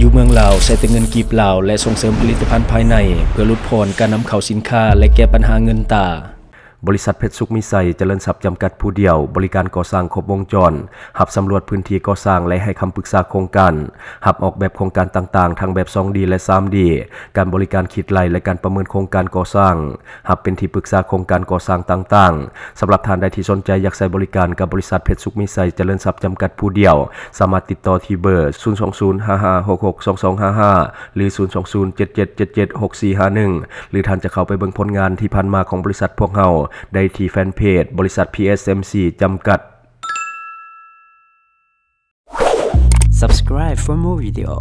ຢູ່ເມືອງ ລາວ ໃຊ້ແຕ່ເງິນກີບລາວ ແລະ ສົ່ງເສີມຜະລິດຕະພັນພາຍໃນ ເພື່ອຫຼຸດຜ່ອນການນຳເຂົ້າສິນຄ້າ ແລະ ແກ້ບັນຫາເງິນຕາ. ບໍລິສັດເພັດສຸກມີໄຊຈະເລີນຊັບຈຳກັດຜູ້ດຽວ ບໍລິການກໍ່ສ້າງຄົບວົງຈອນ, ຮັບສຳຫຼວດພື້ນທີ່ກໍ່ສ້າງ ແລະ ໃຫ້ຄຳປຶກສາໂຄງການ, ຮັບອອກແບບໂຄງການຕ່າງໆ ທັງແບບສອງດີ ແລະ ສາມດີ, ການບໍລິການຄິດໄລ່ ແລະ ການປະເມີນໂຄງການກໍ່ສ້າງ, ຮັບເປັນທີ່ປຶກສາໂຄງການກໍ່ສ້າງຕ່າງໆ. ສຳລັບທ່ານໃດທີ່ສົນໃຈຢາກໃຊ້ບໍລິການກັບບໍລິສັດເພັດສຸກມີໄຊຈະເລີນຊັບຈຳກັດຜູ້ດຽວ, ສາມາດຕິດຕໍ່ທີ່ເບີ ສູນສອງສູນ ຫ້າຫ້າຫົກຫົກສອງສອງຫ້າຫ້າ ຫຼື ສູນສອງສູນ ເຈັດເຈັດເຈັດເຈັດ ຫົກສີ່ຫ້າໜຶ່ງ ຫຼື ທ່ານຈະເຂົ້າໄປເບິ່ງຜົນງານທີ່ຜ່ານມາຂອງບໍລິສັດພວກເຮົາໄດ້ທີ່ແຟນເພຈ ບໍລິສັດ ພີເອສເອັມຊີ ຈຳກັດ. Subscribe for more video.